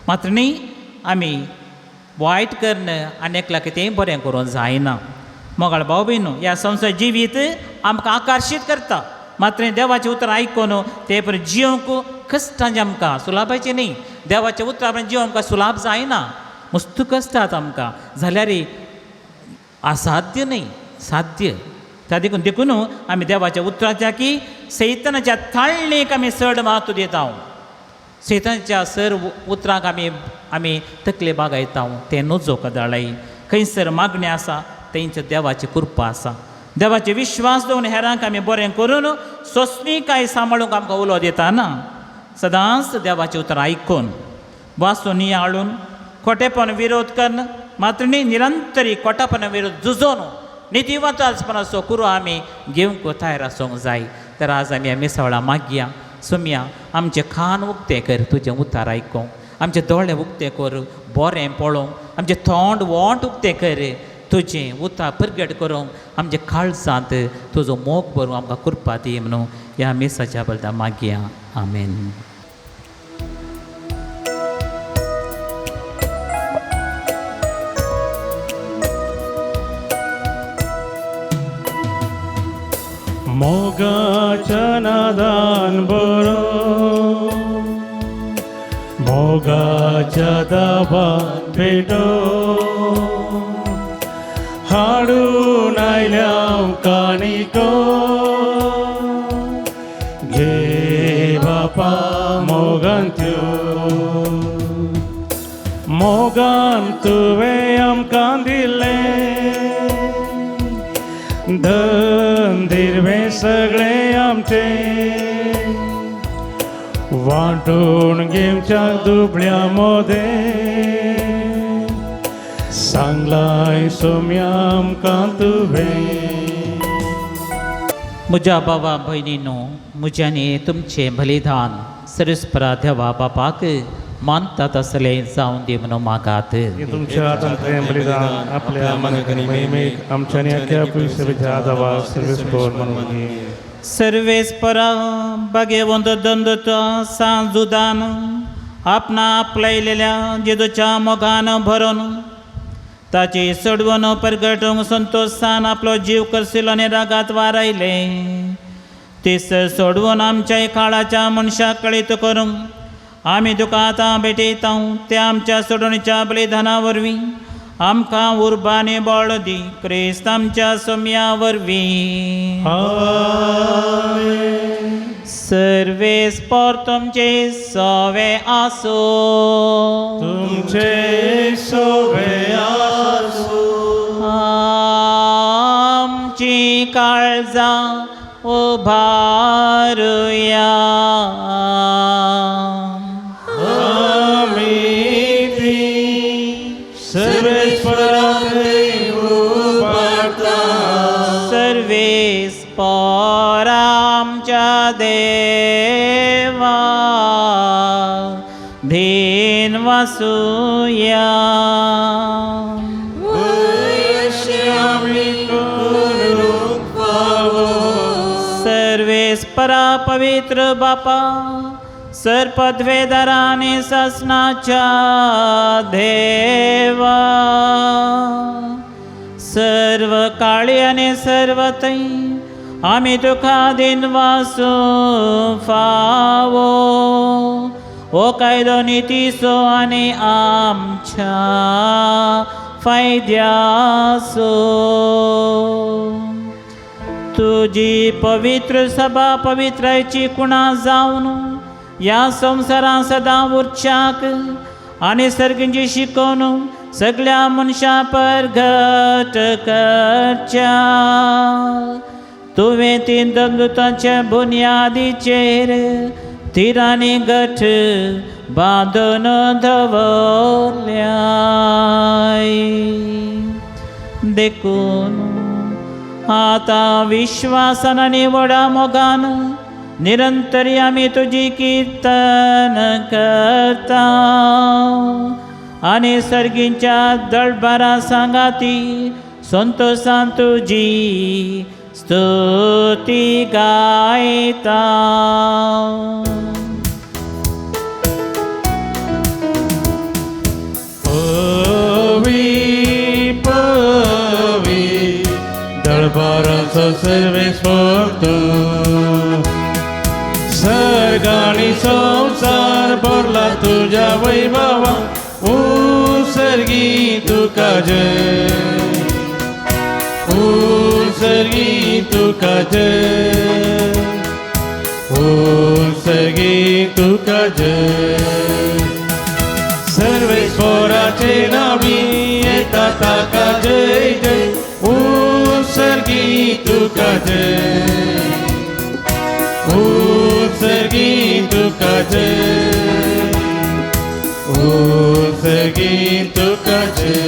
मात्र न्ही आमी वायट कन्न आनी एकल्या कितेंय बरें करूंक जायना. मोगाळ भाव भयण न्हू, ह्या संवसार जिवीत आमकां आकर्शीत करता, मात्र देवाचें उतर आयकून तें पर जिवंक कश्टांचें आमकां सुलाभाचें न्ही. देवाचें उतर आपण जिवंक आमकां सुलाभ जायना, मस्त कश्टात आमकां, जाल्यार असाध्य न्ही, साध्य. त्या देखून देखून आमी देवाच्या उतराच्या की सैतानाच्या ताळणेक आमी चड म्हत्व दिता. सैतानाच्या सर उतरांक आमी आमी तकले बागायता, तें नजो कदाळाय. खंयसर मागणें आसा थंयच देवाची कृपा आसा. देवाचे विश्वास दवरून हेरांक आमी बरें करून सोंसणीकाय सांबाळूंक आमकां उलो दिता ना. सदांच देवाचें उतर आयकून वाचून नियाळून खोटेपण विरोध कन्न, मात्र न्ही निरंतरी खोटेपणा विरोध झुजोन नितीवंतपणाचो कुरू आमी घेवंक तयार आसूंक जाय. तर आज आमी मिसावळा मागया, सोमया आमचें खान उक्तें कर तुजें उतार आयकूंक, आमचे दोळे उक्ते कर बरें पळोवंक, आमचें तोंड वोंट उक्तें कर तुजें उतार परगट करूंक, आमच्या काळजांत तुजो मोग भरूंक आमकां कृपा दी म्हणून ह्या मिसाच्या बलदा मागया. आमेन. मोगाच्या नादान बरो, मोगाच्या दाबान पेटो, हाडून आयल्या काणिको, घे बापा मोगान त्यो, मोगान तुवें आमकां दिलें धन दिर्वें सगळें आमचें, वांटून घेवच्या दुबळ्या मोदें, सांगलाय सोम्या आमकां तुवें. म्हज्या बाबा भयणीनो, म्हज्यानी तुमचें बलिदान सरस्परा देवा बापाक मानतात तसलें जावन दी म्हणून मागात. तुमच्या हातांतलें बलिदान आपल्या मानाक महिमेक आमच्या आख्या पयशेच्या आदावा सर्वेस्पर म्हणून घे. सर्वेस्परा भाग्यवंत दंदत सांजुदान आपणा आपलायलेल्या जेजूच्या मोगान भरून ताची सडवण परगटूंक संतोशान आपलो जीव करसिलो आनी रागात वारायले. तीस सोडवून आमच्या काळाच्या मनशाक कळीत करूंक आमी तुका आतां भेटयता. त्या आमच्या सोडवणीच्या बलिदाना वरवीं आमकां उर्बा आनी बळ दी, क्रिस्त आमच्या सोम्या वरवीं. सर्वेस्पर तुमचे सवे आसूं, तुमचे सोवे आसूं. आमची काळजां उभारुया. आमी ती सर्वेस्पराक उबारता. सर्वेस्पर आमच्या देवा धीन वसुया. सर्वेस्परा पवित्र बापा सर्पद्वेदराने ससनाच्या देवा सर्व काळी आनी सर्व थंय आमी तुका दिनवासू फावो हो कायदो नितीचो आनी आमच्या फायद्याचो. तुजी पवित्र सभा पवित्रायची कुणा जावन ह्या संवसारां सदां उरच्याक आनी सर्गींची शिकोवन सगळ्या मनशां परगट करच्या. तुवें तीन दमदुतांच्या बुन्यादीचेर तिरांनी गठ बांदून दवरल्याय. देखून आतां विश्वासान आनी व्हडा मोगान निरंतर आमी तुजी किर्तन करता आनी सर्गींच्या दळबारा सांगाती संतोषान तुजी स्तुती गायता. पवी पवी दळबाराचो सर्वेस्पर तूं, सर्ग आनी संवसार भरला तुज्या वैभवा, उत्सर्गी तुका जय, उत्सर्गी तुका जय, उत्सर्गी तुका जय. सर्वेस्पराचे नावी येता ताका जय जय, उत्सर्गी तुका जय, उत्सर्गी तुका जय, उत्सर्गी तुका जय.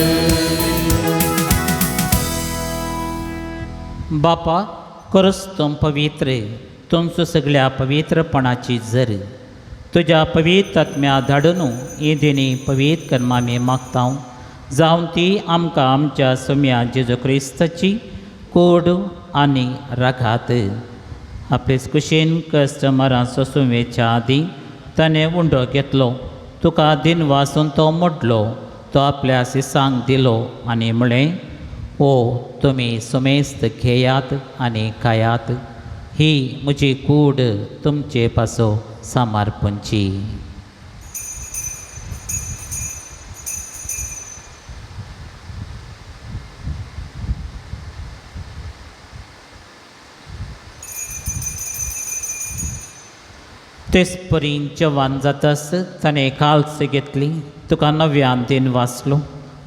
बापा खरोच तूं पवित्र, तुमचो सगळ्या पवित्रपणाची जर तुज्या पवित्र आत्म्या धाडून ही देणी पवित्र कर्मा आमी मागता जावन ती आमकां आमच्या सोम्या जेजू क्रिस्ताची कोड आनी रागात. आपलेच कुशीन कस्टमरां सोसूं आदीं ताणें उंडो घेतलो, तुका दिन वासून तो मोडलो, तो आपल्या सिसांक दिलो आनी म्हळें, ओ तुमी सुमेस्त घेयात आनी खायात, ही म्हजी कूड तुमचे पासो समर्पणची. तेच परी जवान जातास ताणें काल्स घेतली, तुका नव्यान दिन वाचलो,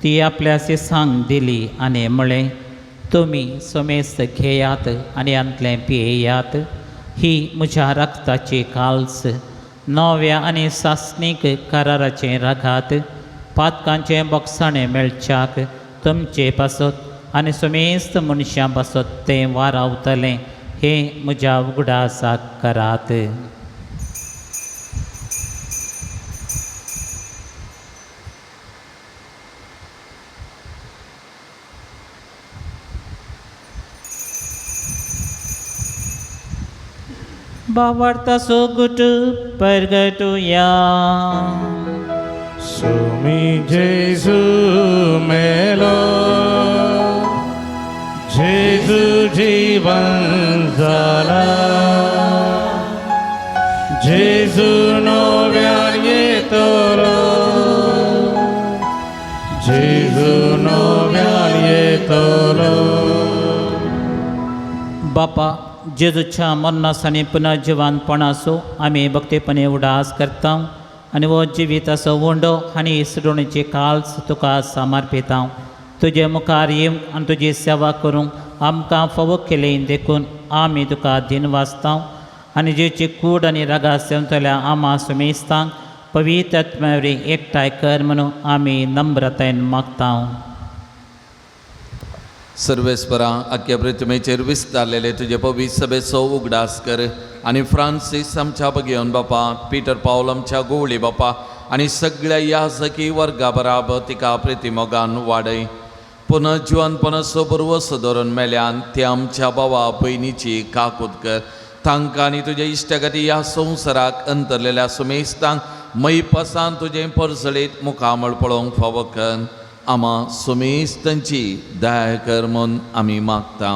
ती आपल्या सिसांक दिली आनी म्हळें, तुमी सुमेस्त घेयात आनी हांतलें पियेयात, ही म्हज्या रक्ताची काल्स नव्या आनी सासणीक कराराचें रागात, पातकांचें बोगसाणें मेळच्याक तुमचे पासत आनी सुमेस्त मनशां पासत तें वारावतलें, हें म्हज्या उगडासाक करात. बावार्ता सोगुट परगटुया. सुमी जेजू मेलो, जेजू जीवन जाला, जेजू नव्यान येतलो, जेजू नव्यान येतलो. बापा जेजूच्या मरणास आनी पुनर्जिवानपणाचो आमी भक्तीपणे उडास करता आनी हो जिविताचो उंडो आनी इसरोणीची काल्स तुका समर्पिता. तुजे मुखार येवंक आनी तुजी सेवा करूंक आमकां फावो केली देखून आमी तुका दिन वाचता आनी जेची कूड आनी रागा सेवतल्या आमा सुमेस्तांक पवित्र आत्म्या वरवीं एकठांय कर म्हणून आमी नम्रतायेन मागता. सर्वेस्परा आख्या पृथ्वीचेर विस्तारलेले तुजे पवित्र सभेचो उगडास कर आनी फ्रांसीस आमच्या बगेवन बापा, पीटर पावल आमच्या गोवळी बापा आनी सगळ्या याजकी वर्गा बराबर तिका प्रितीमोगान वाडय. पुनर्जिवनपणाचो बरवसो धरून मेल्यान ते आमच्या भावा भयणीची काकूत कर. तांकां आनी तुज्या इश्टागती ह्या संवसाराक अंतरलेल्या सुमेस्तांक मैपासान तुजें परजळीत मुखामळ पळोवंक फावो कर. आमा सुमेस्तांची दया कर म्हूण आमी मागता.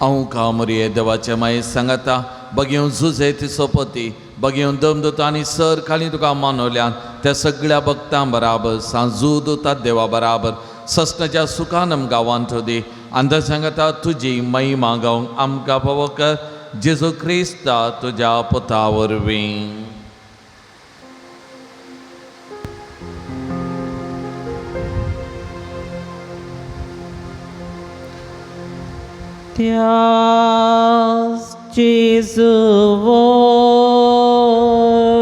हांव कामरिये देवाचे माये सांगता बगेवन जुजे ती सोपती बगेवन दमदता आनी सर खाली तुका मानवल्यान त्या सगळ्या भक्तां बराबर सांजू दुता देवा बराबर ससनाच्या सुखानम गांवांत दी आनी सांगता तुजी महिमा गावंक आमकां फावो कर जेजू क्रिस्ता तुज्या पुता वरवीं. त्यास जेजू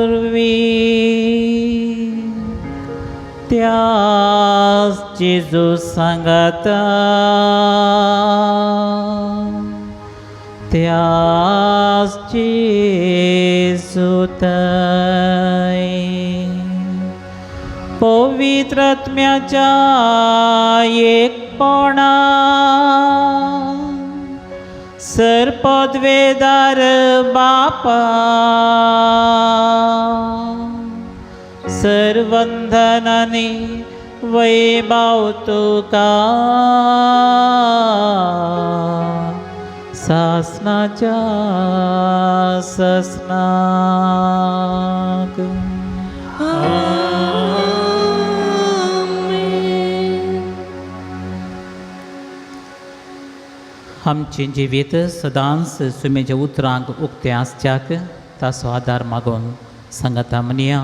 वरवीं, त्यास जेजू सांगाता, त्यास जेजू थंय पवित्र आत्म्याच्या एकपणा सरपदवेदार बापा सर्वंधनानी वैभाव तुका सासनाच्या ससनाक. आमचें जिवीत सदांच सुमेच्या उतरांक उक्तें आसच्याक ताचो आदार मागून सांगता म्हणया.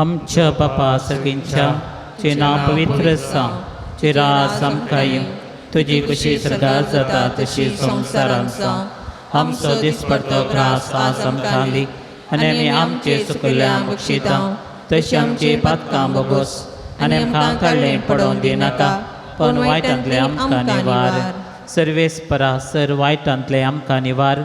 आमच्या बापा सगळींच्या चे नांव पवित्र जावं, चे राज आमकां येवं, तुजी कुशी स्वर्गार जाता तशी संवसारांत जावं. आमचो दिसपडतो ग्रास आज आमकां दी आनी आमी आमचे चुकल्ल्या बक्षिता तशी आमची पातकां बोगोस आनी आमकां काडलें पडोवन दिनाका पण वायटांतलें आमकां निवार. सर्वेस्परा सर वायटांतलें आमकां निवार.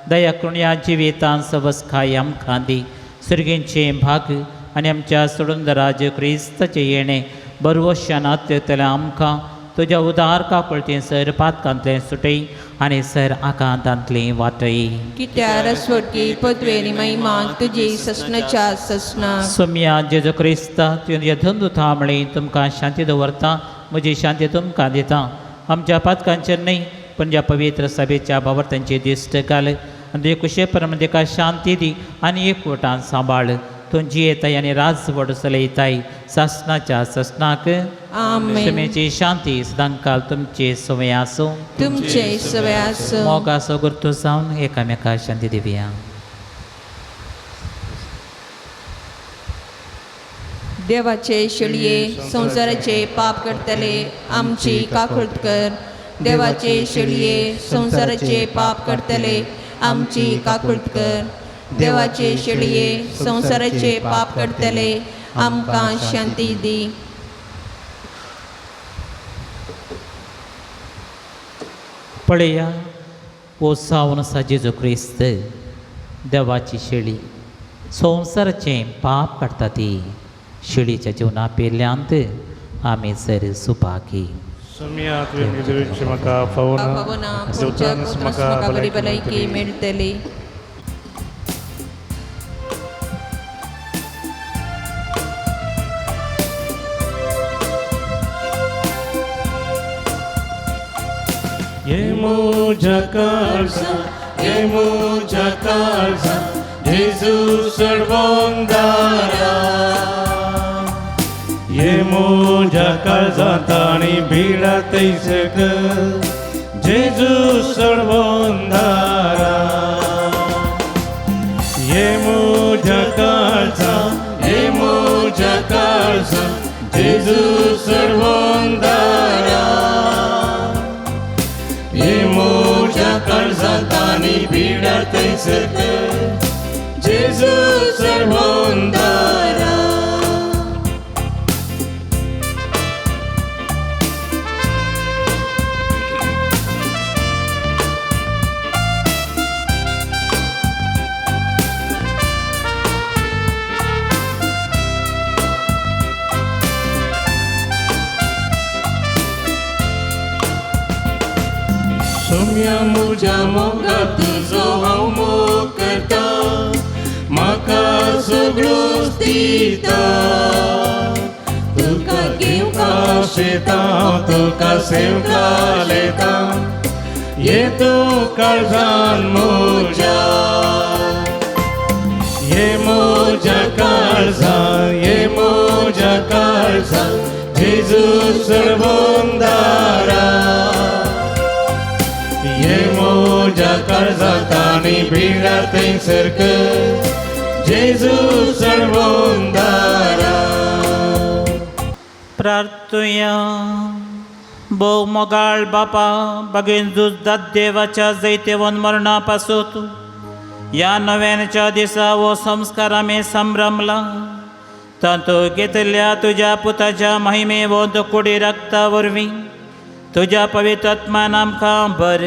दया करून ह्या जिवितान सवसखाय आमकां दी. सुर्गेंचें भाग आनी आमच्या सोडून राज क्रिस्ताचें येणें बरवशान आत्तल्या आमकां तुज्या उदार काकुळटेन सर पातकांतलें सुटय आनी सर आकांतांतलें वाटय. कित्यार स्वर्गी पदवेरी महिमा तुजी ससनाच्या ससना. सोम्या जेजू क्रिस्ता तुज्या धंदू म्हळी तुमकां शांती दवरता, म्हजी शांती तुमकां दिता. आमच्या पातकांचेर न्हय पण ज्या पवित्र सभेच्या भावार्थांची दिश्ट घाल आनी तुजे कुशे प्रमाण ताका शांती दी आनी एकवटान सांबाळ. तूं जियेताय आनी राजवट चलयताय सासनाच्या ससनाक. आमेन. सुमेची शांती सदांकाल तुमचे सवय आसूं. तुमचे सवय आसूं. मोगाचो गुर्तू जावन एकामेका शांती दिवया. देवाचे शेळये संवसाराचे पाप करतले आमची काकुळट कर. देवाचे शेळये संवसाराचे पाप करतले आमची काकुळट कर. देवाचे शेळये संवसाराचे पाप करतले आमकां शांती दी. पळया ओ सावन आसा जेजू क्रिस्त देवाची शेळी संवसाराचें पाप काडटा ती शेळीच्या जिवना पेल्यांत आमी सर सुपाकी. सोम्या तुवें निदरेचे म्हाका फावना पावना तुमच्या देवतानच पुत्रास म्हाका म्हाका बरी भलायकी भलायकी मेळटली. मेळटली. ये म्हज्या काळजा, ये म्हज्या काळजा, जेजू सडवंदारा. ये म्हज्या काळजांत आनी भिडा थंयसर जेजू सडवंदारा. ये म्हज्या काळजा, ये म्हज्या काळजा, जेजू सडवंदारा. ये म्हज्या काळजांत आनी भिडा थंयसर जेजू सडवंदारा. सोम्या म्हज्या मोगा तुजो हांव मोग करता म्हाका सगळोच दिता तुका घेवंक आशेता तुका सेवका लेता ये तूं काळजान म्हज्या ये म्हज्या काळजान ये म्हज्या काळजान जेजू सर्वंदारा ये म्हज्या काळजांत आनी भिडार थंयसर कर जेजू सर्वंदारा. प्रार्थुया. भोव मोगाळ बापा, बागेन झुजदात देवाच्या जैतेवन मरणा पासूत ह्या नव्यानच्या दिसा हो संस्कार आमी संभ्रमला. तातूंत घेतल्या तुज्या पुताच्या महिमेवंत कुडी रक्ता वरवीं तुज्या पवित्र आत्मान आमकां बर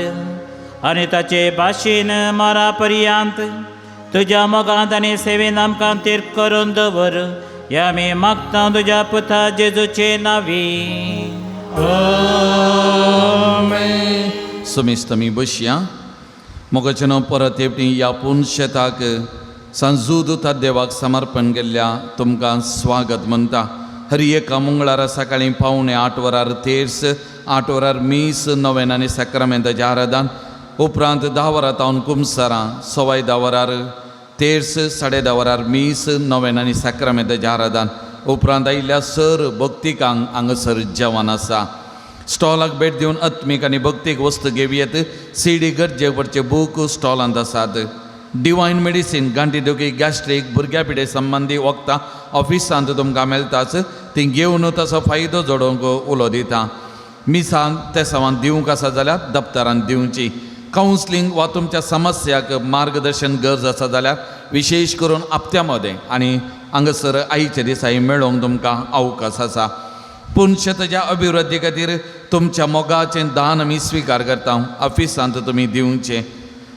आनी ताचे भाशेन मरा पर्यंत तुज्या मोगांत आनी सेवेन आमकां तीर करून दवर, ह्या आमी मागता तुज्या पुता जेजूचे नांवी. आमेन. समेस्त आमी बसया. मोगाचें परत एकटी ह्या पुनशेताक सांजूद देवाक समर्पण केल्ल्या तुमकां स्वागत म्हणटा. हर एका मंगळारा सकाळीं 7:45 वरार तेर्स, 8 वरार मीस, नवेन आनी साक्रामेंताचें आराधन, उपरांत 10 वरां तावन कुमसरां, 10:15 वरार तेर्स, 10:30 वरार मीस, नवेन आनी साक्रामेंताचें आराधन, उपरांत आयिल्ल्या सर भक्तिकांक हांगासर जेवण आसा. स्टॉलाक भेट दिवन आत्मीक आनी भक्तीक वस्तू घेवयेत. सीडी गरजेक पडचे बूक स्टॉलांत आसात. डिवायन मेडिसीन गांठी दुखी, गॅस्ट्रीक, भुरग्या पिडे संबंदी वखदां ऑफिसांत तुमकां मेळटाच, ती घेवन ताचो फायदो जोडोवंक उलो दिता. मिसांत तेसांवांत दिवंक आसा जाल्यार दप्तरांत दिवची. कावन्सिलींग वा तुमच्या समस्याक मार्गदर्शन गरज आसा जाल्यार विशेश करून आपत्या मदें आनी हांगासर आयच्या दिसांनी मेळोवंक तुमकां अवकाश आसा. पुनशेताच्या अभिवृद्धी खातीर तुमच्या मोगाचें दान आमी स्विकार करता. ऑफिसांत तुमी दिवचें.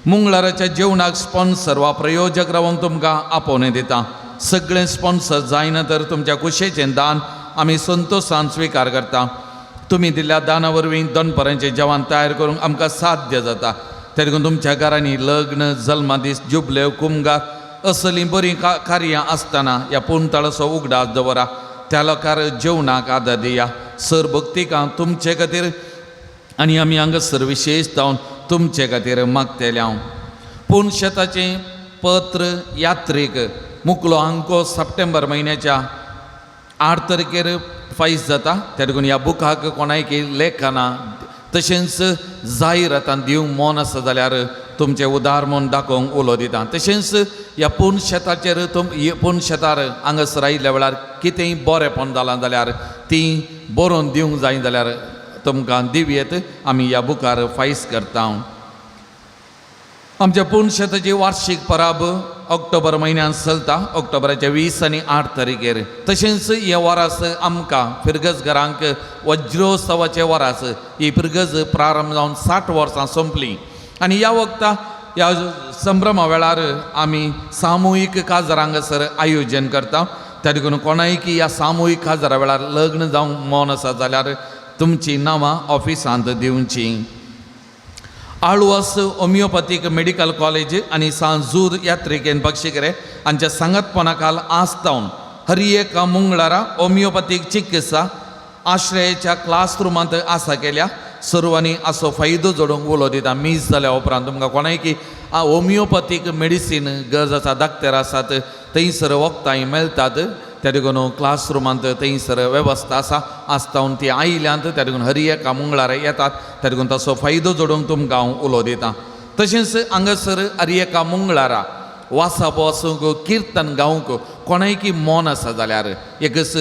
मंगळाराच्या जेवणाक स्पॉन्सर वा प्रयोजक रावंक तुमकां आपोवणें दिता. सगळें स्पॉन्सर जायना तर तुमच्या कुशेचें दान आमी संतोशान स्विकार करता. तुमी दिल्ल्या दाना वरवीं दनपरांचें जेवण तयार करूंक आमकां साध्य जाता. ते देखून तुमच्या घरांनी लग्न, जल्मदीस, जुबले, कुमगार असलीं बरीं कार्यां आसतना ह्या पुनताळाचो उगडास दवरा. त्या लोकार जेवणाक आदार दिया. सर भक्तिकां तुमचे खातीर आनी आमी हांगासर विशेश जावन तुमचे खातीर मागतले हांव. पूण शेताचें पत्र यात्रीक मुकलो अंको सप्टेंबर म्हयन्याच्या 8 तारखेर फायस जाता. त्या देखून ह्या बुकाक कोणायकी लेखना तशेंच जायरातान दिवंक मन आसा जाल्यार तुमचें उदार म्हूण दाखोवंक उलो दिता. तशेंच ह्या पूर्ण शेताचेर तुम पूर्ण शेतार हांगासर आयिल्ल्या वेळार कितेंय बरेंपण जालां जाल्यार ती बरोवन दिवंक जाय जाल्यार तुमकां दिवयेत. आमी ह्या बुकार फायस करता. आमच्या पूर्ण शेताची वार्षीक पराब ऑक्टोबर म्हयन्यांत चलता, ऑक्टोबराच्या 20 आनी 8 तारखेर. तशेंच हे वरास आमकां फिरगज घरांक वज्रोत्सवाचे वरास ही फिरगज प्रारंभ जावन 60 वर्सां सोंपली आनी ह्या वखता ह्या संभ्रमा वेळार आमी सामुहीक काजार हांगासर आयोजन करता. त्या देखून कोणायकी ह्या सामुहीक काजारा वेळार लग्न जावंक मन आसा जाल्यार तुमचीं नांवां ऑफिसांत दिवचीं. आळवास होमिओपॅथीक मेडिकल कॉलेज आनी सांजूर यात्रिकेन बक्षिकरे हांच्या सांगातपणा खाल आसतावन हर एका मंगळारा होमिओपॅथीक चिकित्सा आश्रयाच्या क्लासरुमांत आसा केल्या. सर्वांनी असो फायदो जोडूंक उलो दिता. मीस जाल्या उपरांत तुमकां कोणायकी होमिओपॅथीक मेडिसीन गरज आसा, डाक्टर आसात थंयसर वखदांय मेळटात. त्या देखून क्लासरुमांत थंयसर वेवस्था आसा. आसतावन ती आयल्यांत त्या देखून हर एका मंगळारा येतात. त्या देखून ताचो फायदो जोडूंक तुमकां हांव उलो दिता. तशेंच हांगासर हर एका मंगळारा वासाप वचूंक किर्तन गावंक कोणायकी मन आसा जाल्यार एकच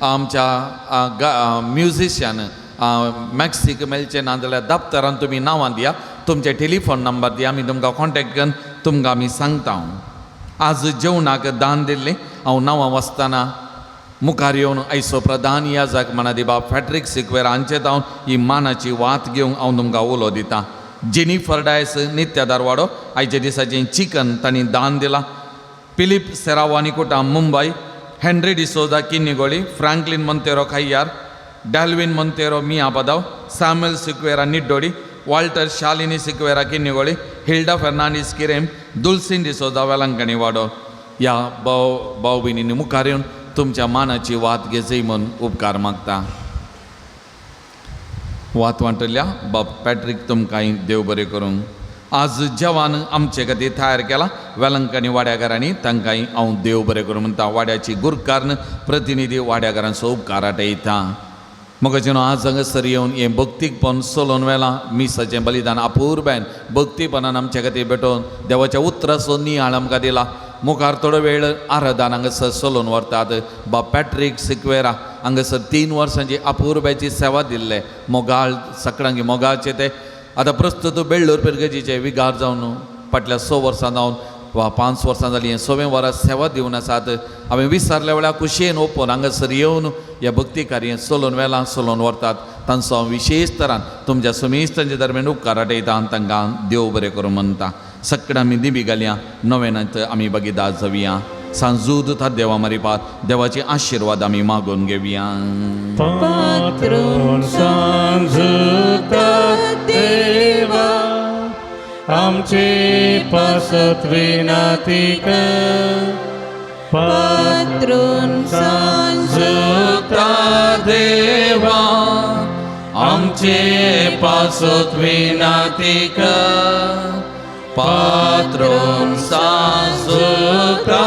आमच्या म्युजिशियन मॅक्सीक मेळचें ना जाल्यार दप्तरान तुमी नांवां दिया, तुमचे टेलिफोन नंबर दिया, आमी तुमकां कॉन्टेक्ट करून तुमकां आमी सांगता. आज जेवणाक दान दिल्लें हांव नांवां वाचतना मुखार येवन आयचो प्रधान याजक मनादी बाब फॅट्रीक सिक्वेर हांचे जावन ही मानाची वात घेवंक हांव तुमकां उलो दितां. जेनिफर डायस नित्य दारवाडो आयच्या दिसाचें चिकन तांणी दान दिलां. Philip Serawani Kota Mumbai, Henry D'Souza Kinnigoli, Franklin Monteiro Khayyar, Dalvin Monteiro Miyapadav, Samuel Sequeira Niddodi, Walter Shalini Sequeira Kinnigoli, Hilda Fernandes Kirem, Dulcin D'Souza Velankanni वाडो. ह्या भाव भाव भयणींनी मुखार येवन तुमच्या मानाची वात घेजय म्हूण उपकार मागता. वात वांटल्या बाब पॅट्रीक तुमकांय देव बरें करूं. आज जेवण आमचे खातीर तयार केला वेलंकणी वाड्याघरांनी, तांकांय हांव देव बरें करूं म्हणटा. वाड्याची गुरकारन प्रतिनिधी वाड्याघरांचो उपकार आटयता. मगजेनो आज हांगासर येवन हें भक्तीकपण चलोवन वेलां. मिसाचें बलिदान अपुरबायन भक्तीपणान आमचे खातीर भेटोवन देवाच्या उतराचो नियाळ आमकां दिला. मुखार थोडो वेळ आराधन हांगासर चलोवन व्हरतात बाब पॅट्रीक सिक्वेरा. हांगासर 3 वर्सांची अपुरबायची सेवा दिल्ले मोगाळ सकडांगी मोगाचे ते आतां प्रस्तुत बेळ्ळूर पिरगजीचे विगार जावन फाटल्या 6 वर्सां जावन वा 5 वर्सां जालीं हें 6 वरां सेवा दिवन आसात. हांवें विसरल्या वेळार खुशयेन ओपन हांगासर येवन ह्या भक्ती कार्य चलोवन वेलां चलोवन व्हरतात. तांचो हांव विशेश तरान तुमच्या समेस्तांच्या दरम्यान उपकार आटयता आनी तांकां देव बरें करूं म्हणटा. सगळ्यां आमी दिबी घालया, नवेनांत आमी भागीदार जावया. सांजूद था देवा मारिपात देवाचे आशिर्वाद आमी मागून घेवया. पात्रून सांजुता देवा आमचे पासत विनाती कर. पात्रून सांजुता देवा आमचे पासत विनाती कर. पात्रून सांजुता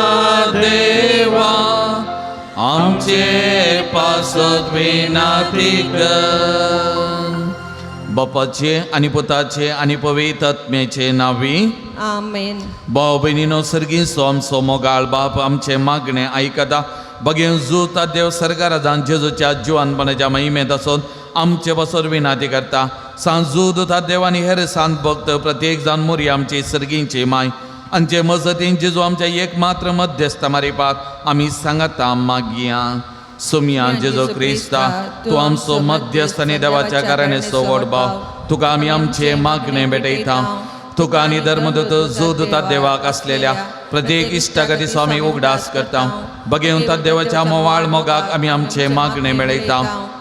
देवा आमचे पासत विनाती कर. बापाचे आनी पुताचे आनी पवित्र आत्म्याचे नांवी आमेन. भाव भयणीनो, सर्गीचो आमचो मोगाळ बाप आमचें मागणें आयकता. बगेन जुता देव सरकारान जेजूच्या जिवानपणाच्या महिमेंत आसून आमचे बसर विनाती करता. सांजू दुता देव आनी हेर सांत भक्त प्रत्येक जावन मोरी आमची सर्गींची माय आमचे मजतीन जेजू आमच्या एक मात्र मध्यस्थ मारिपात आमी सांगता मागया. सोमया जेजू क्रिस्ता, तूं आमचो मध्यस्थ आनी देवाच्या कारणे व्हड भाव, तुका आमी आमचे मागणें भेटयता. तुका आनी धर्मदूत जोदता देवाक आसलेल्या प्रत्येक इश्टागती स्वामी उगडास करता. बगेवन देवाच्या मोवाळ मोगाक आमी आमचे मागणें मेळयता.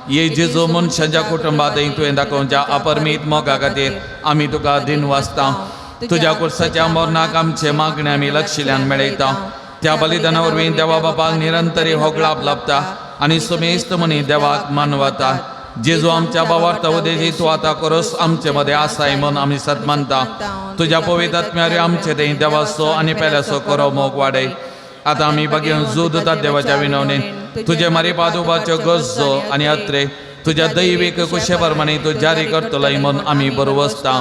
ये जेजू मनशाच्या कुटुंबांत तुवें दाखोवच्या अपरमीत मोगा खातीर आमी तुका दिन वाचता. तुज्या कुर्साच्या मरणाक आमचे मागणें आमी लक्षिल्यान मेळयता. त्या बलिदाना वरवीं देवा बापाक निरंतरी होगळाप लाभता आनी सुमेस्त मनी देवाक मानवता. जेजू आमच्या बावार्थ उदेशी तूं आतां करोस आमचे मदें आसाय म्हूण आमी सत मानता. तुज्या पवित्र आत्म्यार आमचे थंय देवाचो आनी पेल्याचो करो मोग वाडय. आतां आमी बगेवन जोदता देवाच्या विनवणेन तुजे मारी पादुबाच्यो गरजो आनी अत्रे तुज्या दैवीक कुशे प्रमाणे तूं जारी करतलोय म्हूण आमी बरवसता.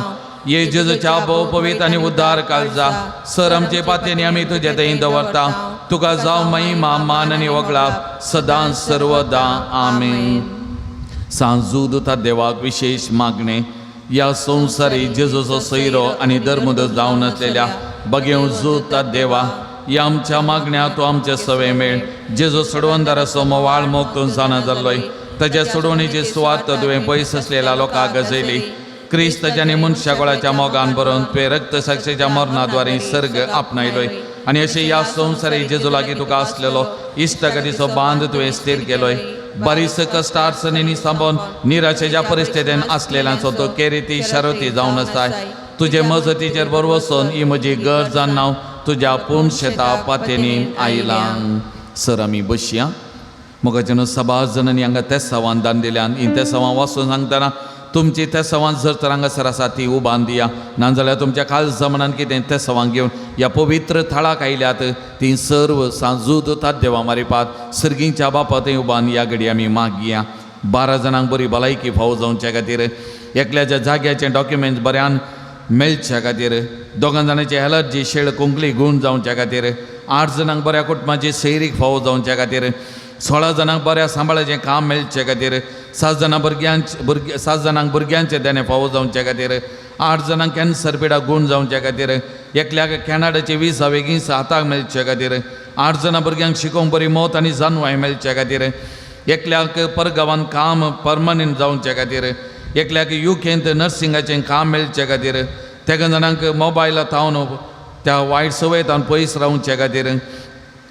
ये जेजूच्या भोव पवित्र आनी उद्धार काळजा सर आमचे पातयेनी आमी तुजे थंय दवरता. तुका जावं महिमा मान आनी वगळाप सदां सर्वदा. आमेन. सांजूदता देवाक विशेष मागणें ह्या संवसारी जेजूचो सैरो आनी धर्मदूत जावन आसलेल्या बगेवन जोता देवा ह्या आमच्या मागण्या तूं आमचे सवे मेळ. जेजू सोडवणदाराचो मोवाळ मोग तूं जाणा जाल्लोय. ताच्या सोडवणेची सुवात तुवें पयस आसलेल्या लोकांक गजयली. क्रिस्ताच्या आनी मनशा गोळाच्या मोगान बरोवन तुवें रक्तसाक्षीच्या मरणाद्वारे सर्ग आपणायलोय आनी अशें ह्या संवसारी जेजू लागीं तुका आसलेलो इश्टागतीचो बांद तुवें स्थीर केलोय. बारीस कश्ट अडचणींनी सांबोवन निराशेच्या परिस्थितीन आसलेल्यांचो तो केरिती शारती जावन आसाय. तुजे मजतीचेर बरो वचून ही म्हजी गरज नांव तुज्या पूण शेता पातेनी आयलां. सर आमी बसया. मोगाच्यान सभास जणांनी हांगा तेसांवान दान दिल्यान ही तेसांवां वाचून सांगतना तुमची तेसांवां जर तर हांगासर आसा ती उबान दिया, नाजाल्यार तुमच्या काळजा मनान कितें तेसांवां घेवन ह्या पवित्र थळाक आयल्यात ती सर्व सांजूद देवा मारिपात सर्गींच्या बापा थंय उबान ह्या घडी आमी मागया. 12 जाणांक बरी भलायकी फावो जावच्या खातीर, एकल्याच्या जाग्याचे डॉक्युमेंट्स बऱ्यान मेळच्या खातीर, 2 जाणांची एलर्जी शेळ कोंकली गूण जावच्या खातीर, 8 जाणांक बऱ्या कुटुंबाची सैरीक फावो जावच्या खातीर, 16 जाणांक बऱ्या सांबाळाचें काम मेळचे खातीर, 7 जाणां भुरगे 7 जाणांक भुरग्यांचें देणें फावो जावचे खातीर, 8 जाणांक कॅन्सर पिडा गूण जावचे खातीर, एकल्याक कॅनडाची विजा वेगीं हाताक मेळचे खातीर, 8 जाणां भुरग्यांक शिकोवंक बरी मौत आनी जानवाय मेळचे खातीर, एकल्याक परगांवान काम परमनंट जावचे खातीर, एकल्याक युकेंत नर्सिंगाचें काम मेळचे खातीर, तेगा जाणांक मोबायला थावन त्या वायट संवय थावन पयस रावचे खातीर,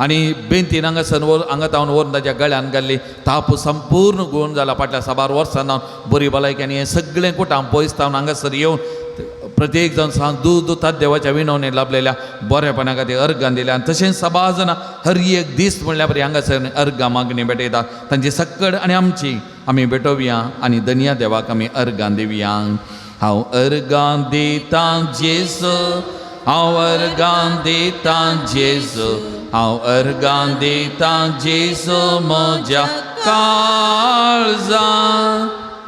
आनी बेंतीन हांगासर व्हर हांगा तावन व्हरून ताच्या गळ्यान घाल्ली. ताप संपूर्ण गुण जाला. फाटल्या साबार वर्सां बरी भलायकी आनी हें सगळें कुटां पयस तावन हांगासर येवन प्रत्येक जावन सांग दूद दुतात देवाच्या विनवणे लाभलेल्या बरेपणा खातीर अर्गां दिल्या. आनी तशेंच सभा जाणां हर एक दीस म्हणल्यार बरी हांगासर अर्गां मागणी भेटयता. तांची सक्कड आनी आमची आमी भेटोवया आनी दनया देवाक आमी अर्गां दिवया. हांव अर्गां दितां जेजू, हांव अर्गां दितां जेजू, हांव अर्गां दितां जेजू म्हज्या काळजा.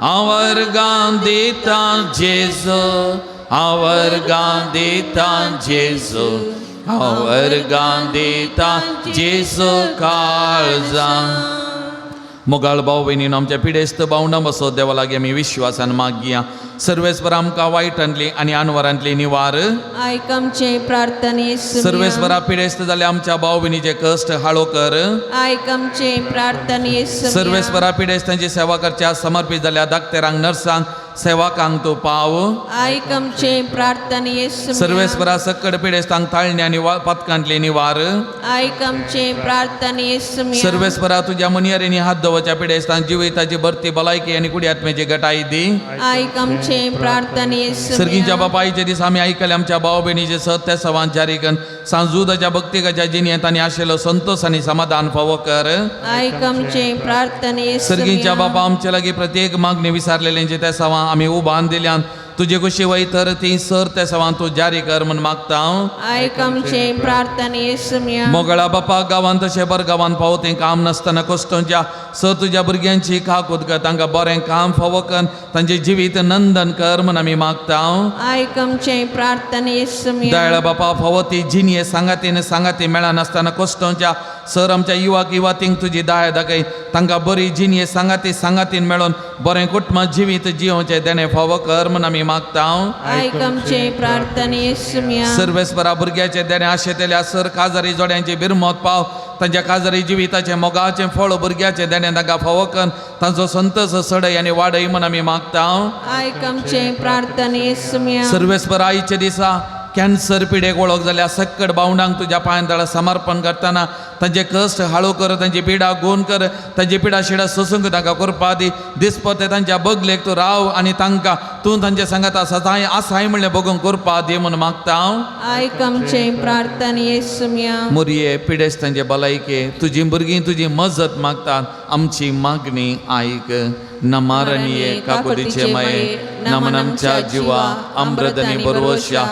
हांव अर्गां दितां जेजू, हांव अर्गां दितां जेजू, हांव अर्गां दितां जेजू काळजा. मोगाळ भाव भयणीन आमच्या पिडेस्त भावंडां बसो देवा लागीं आमी विश्वासान मागया. सर्वेस्पर आमकां वायटांतली आनी आनवरांतली निवार. आयक आमचे प्रार्थने. सर्वेस्परा पिडेस्त जाल्या आमच्या भाव भयणीचे कश्ट हाळो कर. आयक आमचे प्रार्थने. सर्वेस्परा पिडेस्तांची सेवा करच्या समर्पित जाल्या दाक्तेरांक, नर्सांक, सेवकांक तूं पाव. आयक आमचे प्रार्थने. सर्वेस्परा सक्कड पिडेस्तांक ताळणे आनी पातकांतली निवार. आयक आमचे प्रार्थने. सर्वेस्परा तुज्या मनयेरींनी हात दवरच्या पिडेस्तांक जिविताची भरती, भलायकी आनी कुडी आत्म्याची गटाय दी. आयक आमचे प्रार्थने. सर्गीच्या बापायचे दीस आमी आयकले आमच्या भाव भयणीचे सत्य सवान जारी करून सांजुदाच्या भक्तिकाच्या जिणेंत आनी आशिल्लो संतोष आनी समाधान फावो कर. आयक आमचे प्रार्थने. सर्गीच्या बापा, आमचे लागीं प्रत्येक मागणी विसारलेल्यांचे त्या सवां आमी उबान दिल्यान तुजे कुशी वय तर ती सर त्या सवां तूं जारी कर म्हूण मागता हांव. आयक आमचे प्रार्थने. मोगळा बापा, गांवांत तशें बर गांवांत पावो तें काम नासतना कश्टोंच्या सर तुज्या भुरग्यांची काकूत कर. तांकां बरें काम फावो कर, तांचें जिवीत नंदन कर म्हूण आमी मागता हांव. आयक आमचे प्रार्थने. दयाळ बापा, फावो ती जिणये सांगातीन सांगाती मेळनासतना कश्टोंच्या सर आमच्या युवाक युवातींक तुजी दया दाखय. तांकां बरी जिणये सांगाती सांगातीन मेळोन बरें कुटुंब जिवीत जियोवचें देणें फावो कर म्हूण आमी मागता हांव. आयक आमचे प्रार्थने. सर्वेस्परा भुरग्याचे देणें आशेतल्या सर काजारी जोड्यांची बिरमत पाव. तांच्या काजारी जिविताचें मोगाचें फळ भुरग्याचें देणें तांकां फावो कर, तांचो संतोष सडय आनी वाडय म्हूण आमी मागता हांव. आयक आमचे प्रार्थने. सर्वेस्पर आयच्या दिसा कॅन्सर पिडेक वळख जाल्या सक्कड भावंडांक तुज्या पांयां तळा समर्पण करतना तांचे कश्ट हाळू कर, तांची पिडा गुण कर, तांची पिडा शिडा सोसूंक तांकां करपा दी. दिसपते तांच्या बगलेक तूं राव आनी तांकां तूं तांचे सांगात सदांय आसाय म्हणलें बगूंक करपा दी म्हूण मागता हांव. आयक आमचे प्रार्थने. मुरये पिडेस्तांचे भलायके तुजी भुरगीं तुजी मजत मागतात. आमची मागणी आयक. नमारणीये काकुतीचे माये, नमन आमच्या जिवा अमृतनी बरवश्या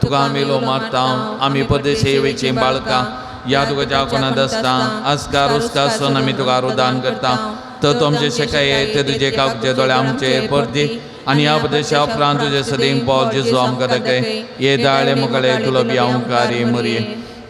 तुका आमी लो मारता. आमी परदेशी वेची बाळकां या तुका कोणात आसता आस्कार उस्कार सोन आमी तुका रुदान करता. तर तूं आमचे शेकाये ते तुजे काकचे दोळे आमचे परदी आनी ह्या प्रदेशा उपरांत तुजे सदीं पावल जेजू आमकां दाखय. ये दाळे मुखाळे तुला बियांवकारी मुरये.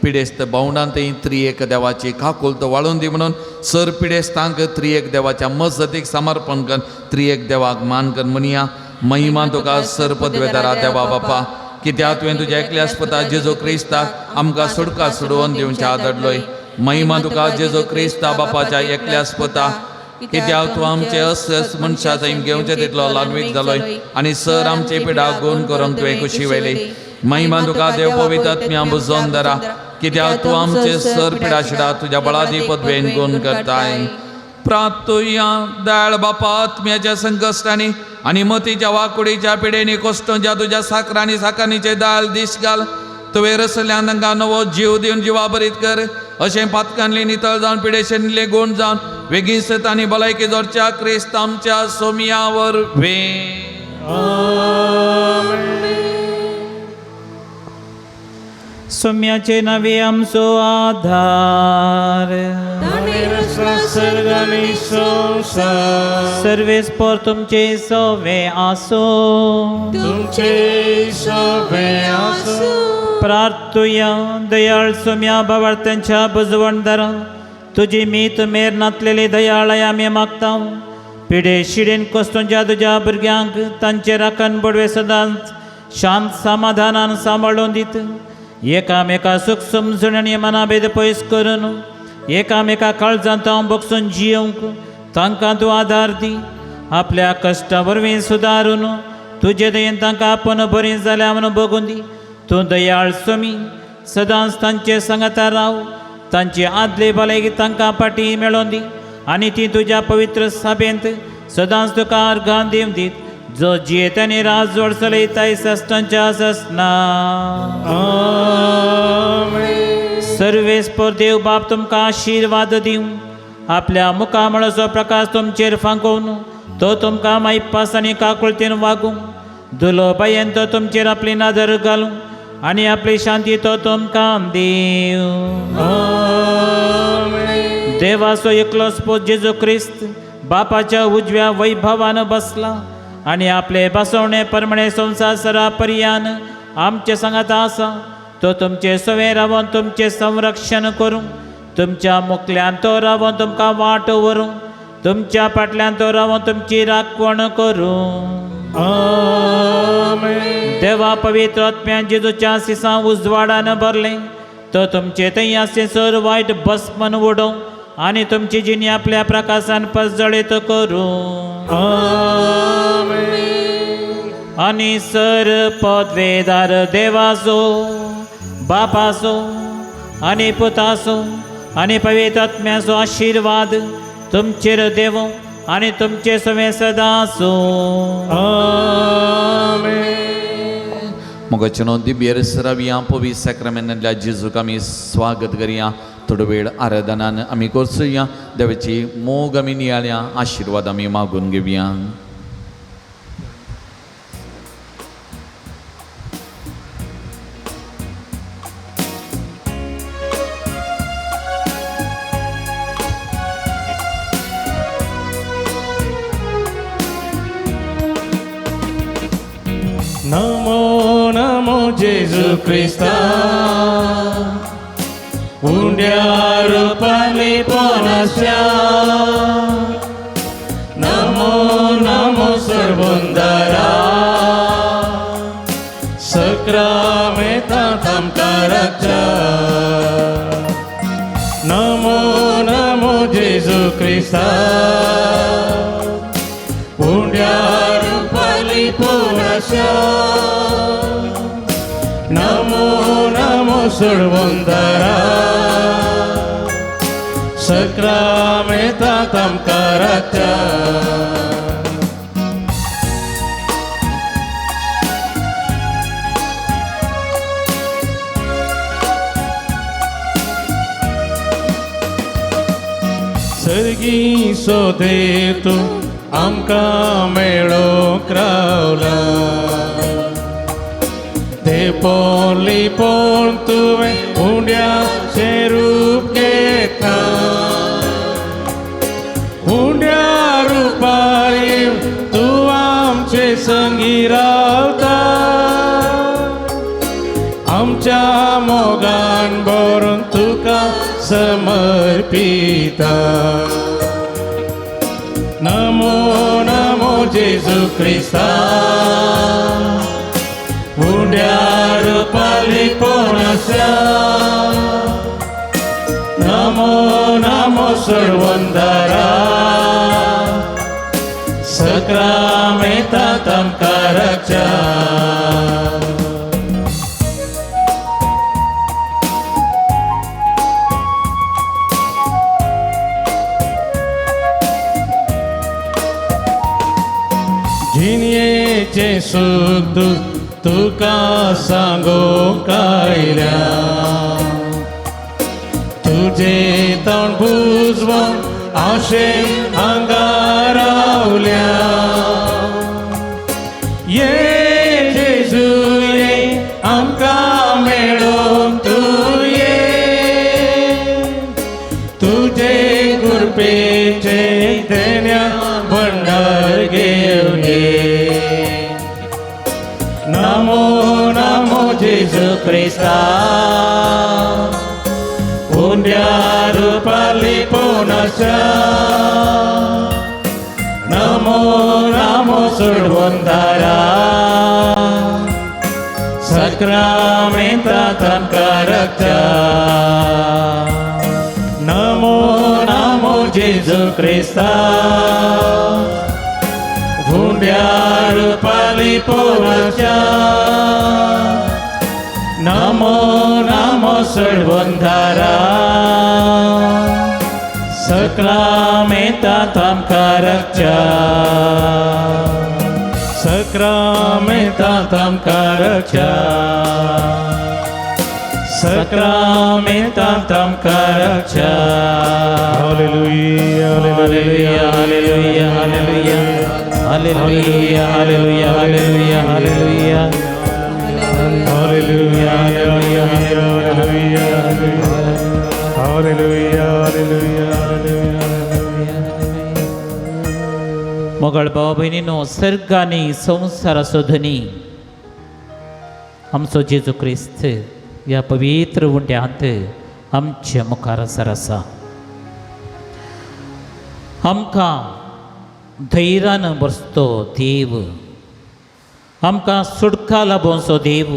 पिडेस्त भावंडांत त्रिएक देवाची काकुलत वाळून दी म्हणून सर पिडेस्तांक त्रिएक देवाच्या मजतीक समर्पण कर, त्रिएक देवाक मान कर म्हणया. महिमा तुका सर पदवेदारा देवा बापा, कित्याक तुवें तुज्या एकल्या आस्पता जेजू क्रिस्ताक आमकां सुटका सोडोवन दिवच्या आदडलोय. महिमा तुका जेजू क्रिस्ता बापाच्या एकल्या आस्पता, कित्याक तूं आमचे अस मनशा सैम घेवचे तितलो ल्हानवीक जालोय आनी सर आमचे पिडा गुण करूंक तुवें खुशी वेली. महिमा तुका देव पवित्र आत्म्या बुजोन दरा, कित्याक तूं आमचे सर पिडा शिडा तुज्या बळादी पदवेन गुण करताय. प्रातुया दयाळ बापा, आत्म्याच्या संकश्टांनी आनी मतीच्या वाकुडीच्या पिडेनी कोश्टोंच्या तुज्या साकरांनी साकांनीचे दाल दीस घाल. तुवें रसल्यान तांकां नवो जीव दिवन जिवा बरीत कर. अशें पातकांतली नितळ जावन पिडेशेंतले गुण जावन वेगीं आनी भलायकी जोडच्या क्रिस्त आमच्या सोमिया वरवीं. सोम्याचे नवे आमचो आधार. सर्ग आनी संवसार सर्वेस्पर तुमचे सवे आसो. तुमचे सवे आसूं. प्रार्थुया. दयाळ सोम्या भावार्थ्यांच्या बुजवणदारा, तुजी मीत मेर नातलेली दयाळाय आमी मागता. पिडे शिडेन कोस्तोंच्या तुज्या भुरग्यांक तांचे राखण बडवे सदांच शांत समाधानान सांबाळून दित. एकामेका सुख समजून आनी मनाभेद पयस करून एकामेका काळजांत हांव बगसून जियोवंक तांकां तूं आदार दी. आपल्या कश्टा वरवीं सुदारून तुजे दयेन तांकां आपूण बरीं जाल्या म्हणून बगून दी. तूं दयाळ सोमी, सदांच तांचे सांगाता राव. तांची आदले भलायकी तांकां पाटी मेळोवन दी आनी ती तुज्या पवित्र सभेंत सदांच तुका अर्घां दिवन दीत जो जियेत आनी राज जोड चलयताय सस्टांच्या ससना. सर्वेस्पर देव बाप तुमकां आशिर्वाद दिवं, आपल्या मुखामळाचो प्रकाश तुमचेर फांकोवन तो तुमकां मायपास आनी काकुळतेन वागूं, दुलोबायेन तो तुमचेर आपली नदर घालूं आनी आपली शांती तो तुमकां दिवं. देवाचो एकलोच पूत जेजू क्रिस्त बापाच्या उजव्या वैभवान बसला आनी आपले बसवणे परमणे संवसार सरा पर्यान आमचे सांगात आसा. तो तुमचे सवे रावन तुमचें संरक्षण करूं, तुमच्या मुखल्यान तो रावन तुमकां वाट व्हरूं, तुमच्या फाटल्यान तो रावन तुमची राखवण करूं. देवा पवित्र आत्म्यान जेजूच्या सिसां उजवाडान भरलें तो तुमचे थंय आसचें सर वायट बसमन उडोवं आनी तुमची जिणी आपल्या प्रकाशान पजळीत करूं. आनी सर पदवेदार देवाचो बापाचो आनी पुताचो आनी पवित्र आत्म्याचो आशिर्वाद तुमचेर देवो आनी तुमचे सवें सदां आसूं. मोगाचे नोंदी बियरसराविया पवित्र साक्रामेंतांतल्या जेजूक आमी स्वागत करया. थोडो वेळ आराधनान आमी करसुया, देवाची मोग आमी नियाळया, आशिर्वाद आमी मागून घेवया. नमो नमो जेजू क्रिस्ता उंड्या रुपाली पोनाच्या, नमो नमो सर्वंदरा सक्रामेता आमकां राखच्या. नमो नमो जेजू क्रिस्ता उंड्या रुपाली पोनाच्या, नमो नमो सोडवंदरा सक्रामेता आमकां राखच्या. सर्गी सोदे तूं आमकां मेळोंक रावला, ते पोलीपोण तुवें उंड्याचें रूप घेतलां, उंड्या रुपार तूं आमचे संगी रावता, आमच्या मोगान भरून तुका समर्पिता. नमो नमो जेजू क्रिस्ता उंड्या रुपाली पोनाच्या, नमो नमो सर्वंदरा सक्रामेता आमकां राखच्या. जिणयेचें सूख तूं तुका सांगूंक आयल्या, तुजें तोंड बुजवून आशेन हांगा रावल्या. ये जेजू ये आमकां मेळोंक तूं ये, तुजे कृपेचें देण्या भंडार घेवन ये. नमो नमो जेजू क्रिस्ता उंड्या रुपाली पोनाच्या, नमो नमो सोडवंदारा सक्रामेंता आमकां राखच्या. नमो नमो जेजू क्रिस्ता उंड्या रुपाली पोनाच्या, नमो नमो सोडवंदारा सक्रामेंतांत आमकां रक्षा सक्रामेंतांत आमकां रक्षा सक्रामेंतांत आमकां रक्षा. Hallelujah, hallelujah, hallelujah, hallelujah, hallelujah, hallelujah, hallelujah, hallelujah, hallelujah, hallelujah, hallelujah, hallelujah, hallelujah. मोगळ भाव भयणीनो, सर्ग आनी संवसाराचो धनी आमचो जेजू क्रिस्त ह्या पवित्र उंड्यांत आमच्या मुखार आसर आसा. आमकां धैर्यान बसतो देव, आमकां सुटका लाभोवचो देव,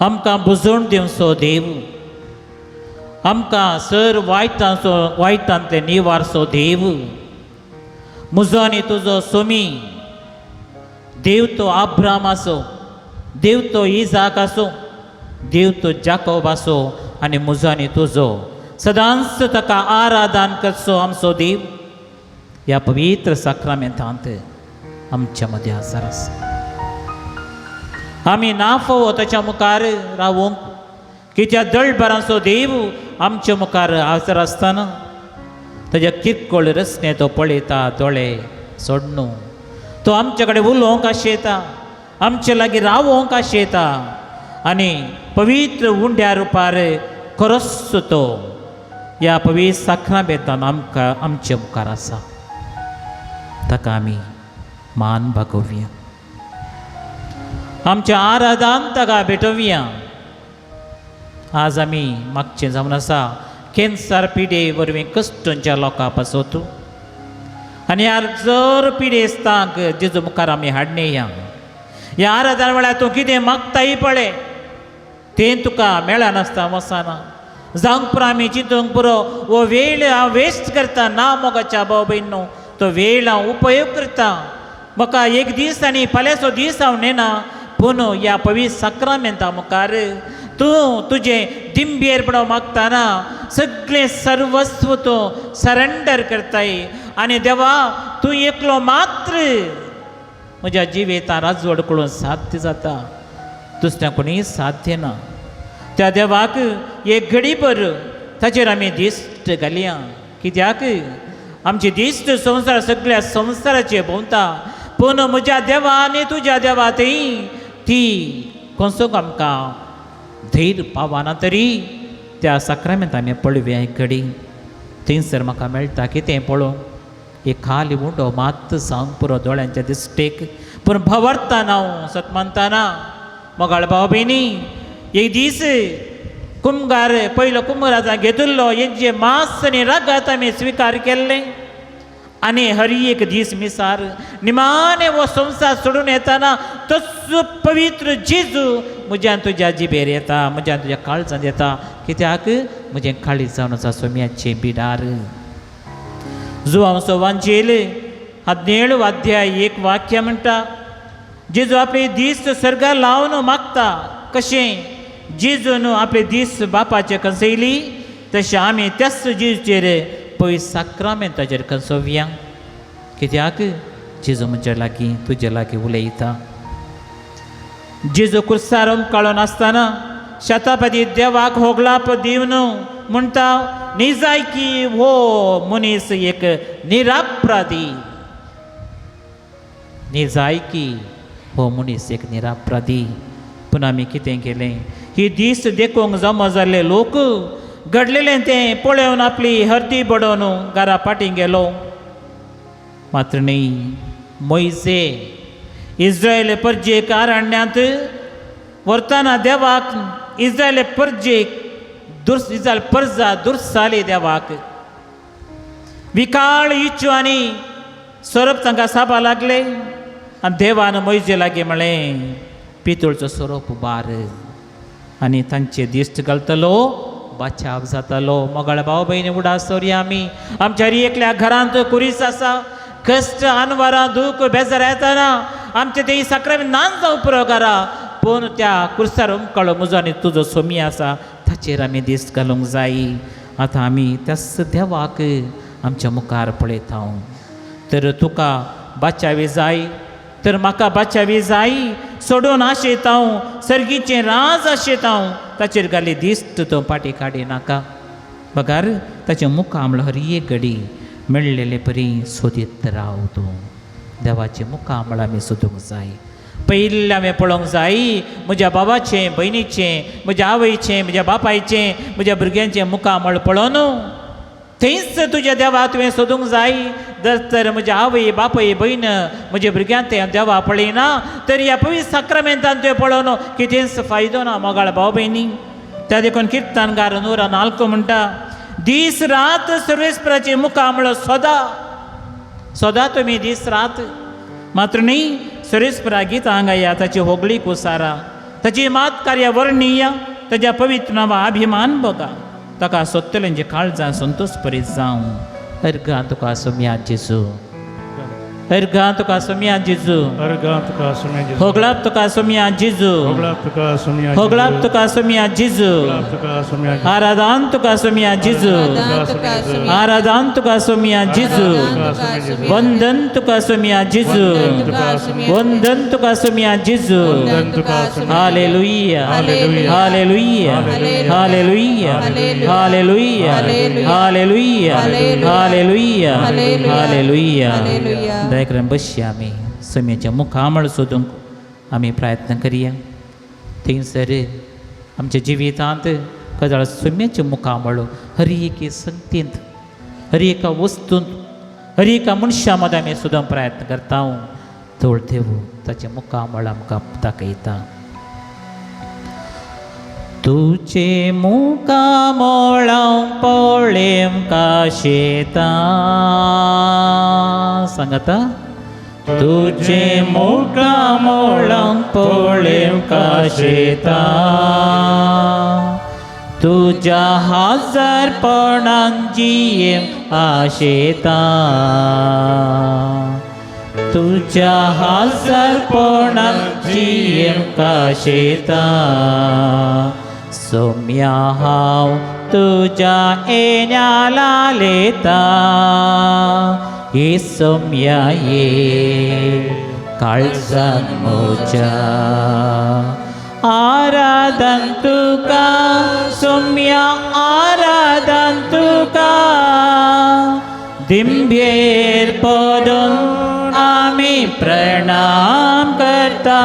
आमकां बुजोवन दिवचो देव, आमकां सर वायटांचो वायटांतले निवारचो देव, म्हजो आनी तुजो सोमी देव तो आब्राम आसो, देव तो इजाक आसो, देव तो जाकोब आसो आनी म्हजो आनी तुजो सदांच ताका आराधन करचो आमचो देव ह्या पवित्र साक्रामेंतांत आमच्या मदें हजर आसा. आमी नाफो ताच्या मुखार रावूंक, कित्याक दळभरांचो देव आमच्या मुखार हजर आसतना ताज्या किरकोळ रचने तो पळयता दोळे सोडणू, तो आमचे कडेन उलोवंक आशेता, आमचे लागीं रावोंक आशेता आनी पवित्र उंड्या रुपार खरोच तो ह्या पवित्र साक्रामेंतान आमकां आमचे मुखार आसा. ताका आमी मान बागोवया, आमच्या आराधान ताका भेटोवया. आज आमी मागचें जावन आसा कॅन्सर पिडे वरवीं कश्टंच्या लोकां पासत आनी ह्या जर पिडेस्तांक जेजू मुखार आमी हाडणे या. ह्या आराधना वेळार तूं कितें मागताय पळय तें तुका मेळनासता वचना जावंक पुरो. आमी चिंतूंक पुरो हो वेळ हांव वेस्ट करता ना. मोगाच्या भाव भयणो, तो वेळ हांव उपयोग करता. म्हाका एक दीस आनी फाल्यांचो दीस हांव नेना, पूण ह्या पवित्र साक्रामेंता मुखार तूं तुजें दिंबेरपण मागतना सगळें सर्वस्व तूं सरेंडर करताय आनी देवा तूं एकलो मात्र म्हज्या जिवितान राजवड करून साध्य जाता, दुसऱ्या कोणीय साध्य ना. त्या देवाक एक घडी भर ताचेर आमी दिश्ट घालया, कित्याक आमची दिश्ट संवसार सगळ्या संवसाराचेर भोंवता, पूण म्हज्या देवा आनी तुज्या देवा थंय ती कोसोक आमकां धैर्य पावना. तरी त्या साक्रामेंत आमी पळोवया एक घडी. थंयसर म्हाका मेळटा कितें पळोवंक, एक खाली उंडो मात जावंक पुरो दोळ्यांच्या दिश्टेक, पूण भवरतना हांव सत मानतना. मोगाळ भाव भयणी, एक दीस कुमगार पयलो कुमगाराचा घेतिल्लो हेंचे मास आनी रगत आमी स्विकार केल्लें आनी हर एक दीस मिसार निमाणे हो संवसार सोडून येताना तस पवित्र जेजू म्हज्यान तुज्या जिबेर येता, म्हज्यान तुज्या काळजांत येता, कित्याक म्हजें काळीज जावन आसा सोम्याचें बिडार. जुवांव वांजेल 17 अध्याय 1 वाक्य म्हणटा, जेजू आपले दीस सर्गार लावन मागता. कशें जेजून आपले दीस बापाचे कंसयली तशें आमी त्याच जेजूचेर पयस साक्रामेंताचेर कंसोवया, कित्याक जेजू म्हज्या लागीं तुज्या लागीं उलयता. जेजू कुर्सार काळोन आसतना शतापदी देवाक होगलाप दिवन म्हणटा, निजायकी हो मनीस एक निरापराधी, निजायकी हो मनीस एक निरापराधी. पूण आमी कितें केलें, ही दीस देखूंक जमा जाल्ले लोक घडलेलें तें पळोवन आपली हरदी बडोवन घरा फाटीं गेलो. मात्र न्ही, मोयजे इस्रायल परजेक अरण्यांत व्हरतना देवाक इस्रायल परजेक दुर्स इस्रायल परजा दुर्साली देवाक विकाळ इच्छु आनी सोरोप तांकां सापा लागले आनी देवान मोयजे लागीं म्हळें, पितूळचो सोरोप उबार आनी तांचे दिश्ट घालतलो बचाव जातलो. मोगाळ भाव भयणी, उडास दवरया आमी आमच्या हर एकल्या घरांत कुरीस आसा, कश्ट अनवरां दूख बेजार येतना आमचे ते साक्रामेंत नान जावं पुरो घरा, पूण त्या कुर्सार उमकाळो म्हजो आनी तुजो सोमी आसा ताचेर आमी दिश्ट घालूंक जाय. आतां आमी त्याच देवाक आमच्या मुखार पळयता. तर तुका बाचावी जाय, तर म्हाका बाचावी जाय, सोडून आशेता हांव सर्गीचें राज आशेता हांव, ताचेर घाली दिश्ट तो पाटी काडी नाका, बगार ताचें मुखामळ हर एक घडी मेळ्ळेले परी सोदीत राव तूं. देवाचें मुखामळ आमी सोदूंक जाय. पयलीं हांवें पळोवंक जाय म्हज्या बाबाचें, भयणीचें, म्हज्या आवयचें, म्हज्या बापायचें, म्हज्या भुरग्यांचें मुखामळ पळोवन थंयच तुज्या देवा तुवें सोदूंक जाय. जर तर म्हज्या आवय बापाय भयण म्हज्या भुरग्यां तें देवा पळयना तर ह्या पवित्र साक्रामेंतान तुवें पळोवन कितेंच फायदो ना मोगाळ भाव भयणी. त्या देखून किर्तनगार 104 म्हणटा, दीस रात सर्वेस्पराचें मुखामळ सोदा, सोदा तुमी दीस रात. मात्र न्ही सर्वेस्परा गीतां हांगा या, ताची होगळी कुसारा, ताची मात कार्य वर्णीय, ताच्या पवित्र नांवा अभिमान बघा, ताका सोदतल्यांचे काळजां संतोष परीत जावं. अर्घां तुका सोम्या जेजू, अर्घां तुका सोम्या जेजू, अर्घां तुका सोम्या जेजू, होगळाप तुका सोम्या जेजू, होगळाप तुका सोम्या जेजू, होगळाप तुका सोम्या जेजू, होगळाप तुका सोम्या जेजू, आराधान तुका सोम्या जेजू, आराधन तुका सोम्या आराधान तुका सोम्या जेजू, वंदन तुका सोम्या जेजू, वंदन तुका सोम्या जेजू. Hallelujah, hallelujah, hallelujah, hallelujah, hallelujah, hallelujah, hallelujah. दया बसया आमी सोम्याच्या मुखामळ सोदूंक आमी प्रयत्न करया. थंयसर आमच्या जिवितांत कदाळ सोम्याचें मुखामळ हर एके संगतींत, हर एका वस्तूंत, हर एका मनशा मदें आमी सोदूंक प्रयत्न करता. तोळ देव ताचें मुखामळ आमकां दाखयता. तुजे मुखामळां पळेवंक आशेता, सांगाता, तुजे मुखामळां पळेवंक आशेता, तुज्या हाजरपणान जियेवंक आशेता, तुज्या हाजरपणान जियेवंक आशेता. सोम्या हांव तुज्या येण्याला लेता, ये सोम्या ये काळजान म्हज्या, आराधन तुका सोम्या, आराधन तुका, दिंब्येर पडून आमी प्रणाम करता,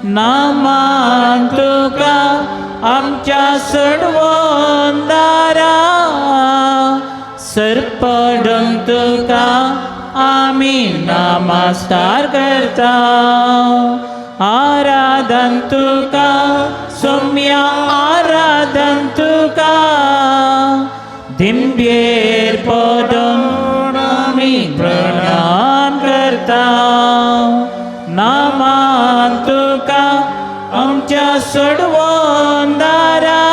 नामान तुका आमच्या सडवंदारा, सरपडून तुका आमी नमस्कार करता, आराधन तुका सोम्या, आराधन तुका, दिंब्येर पडून आमी प्रणाम करता, नामान तुका आमच्या सडवंदारा,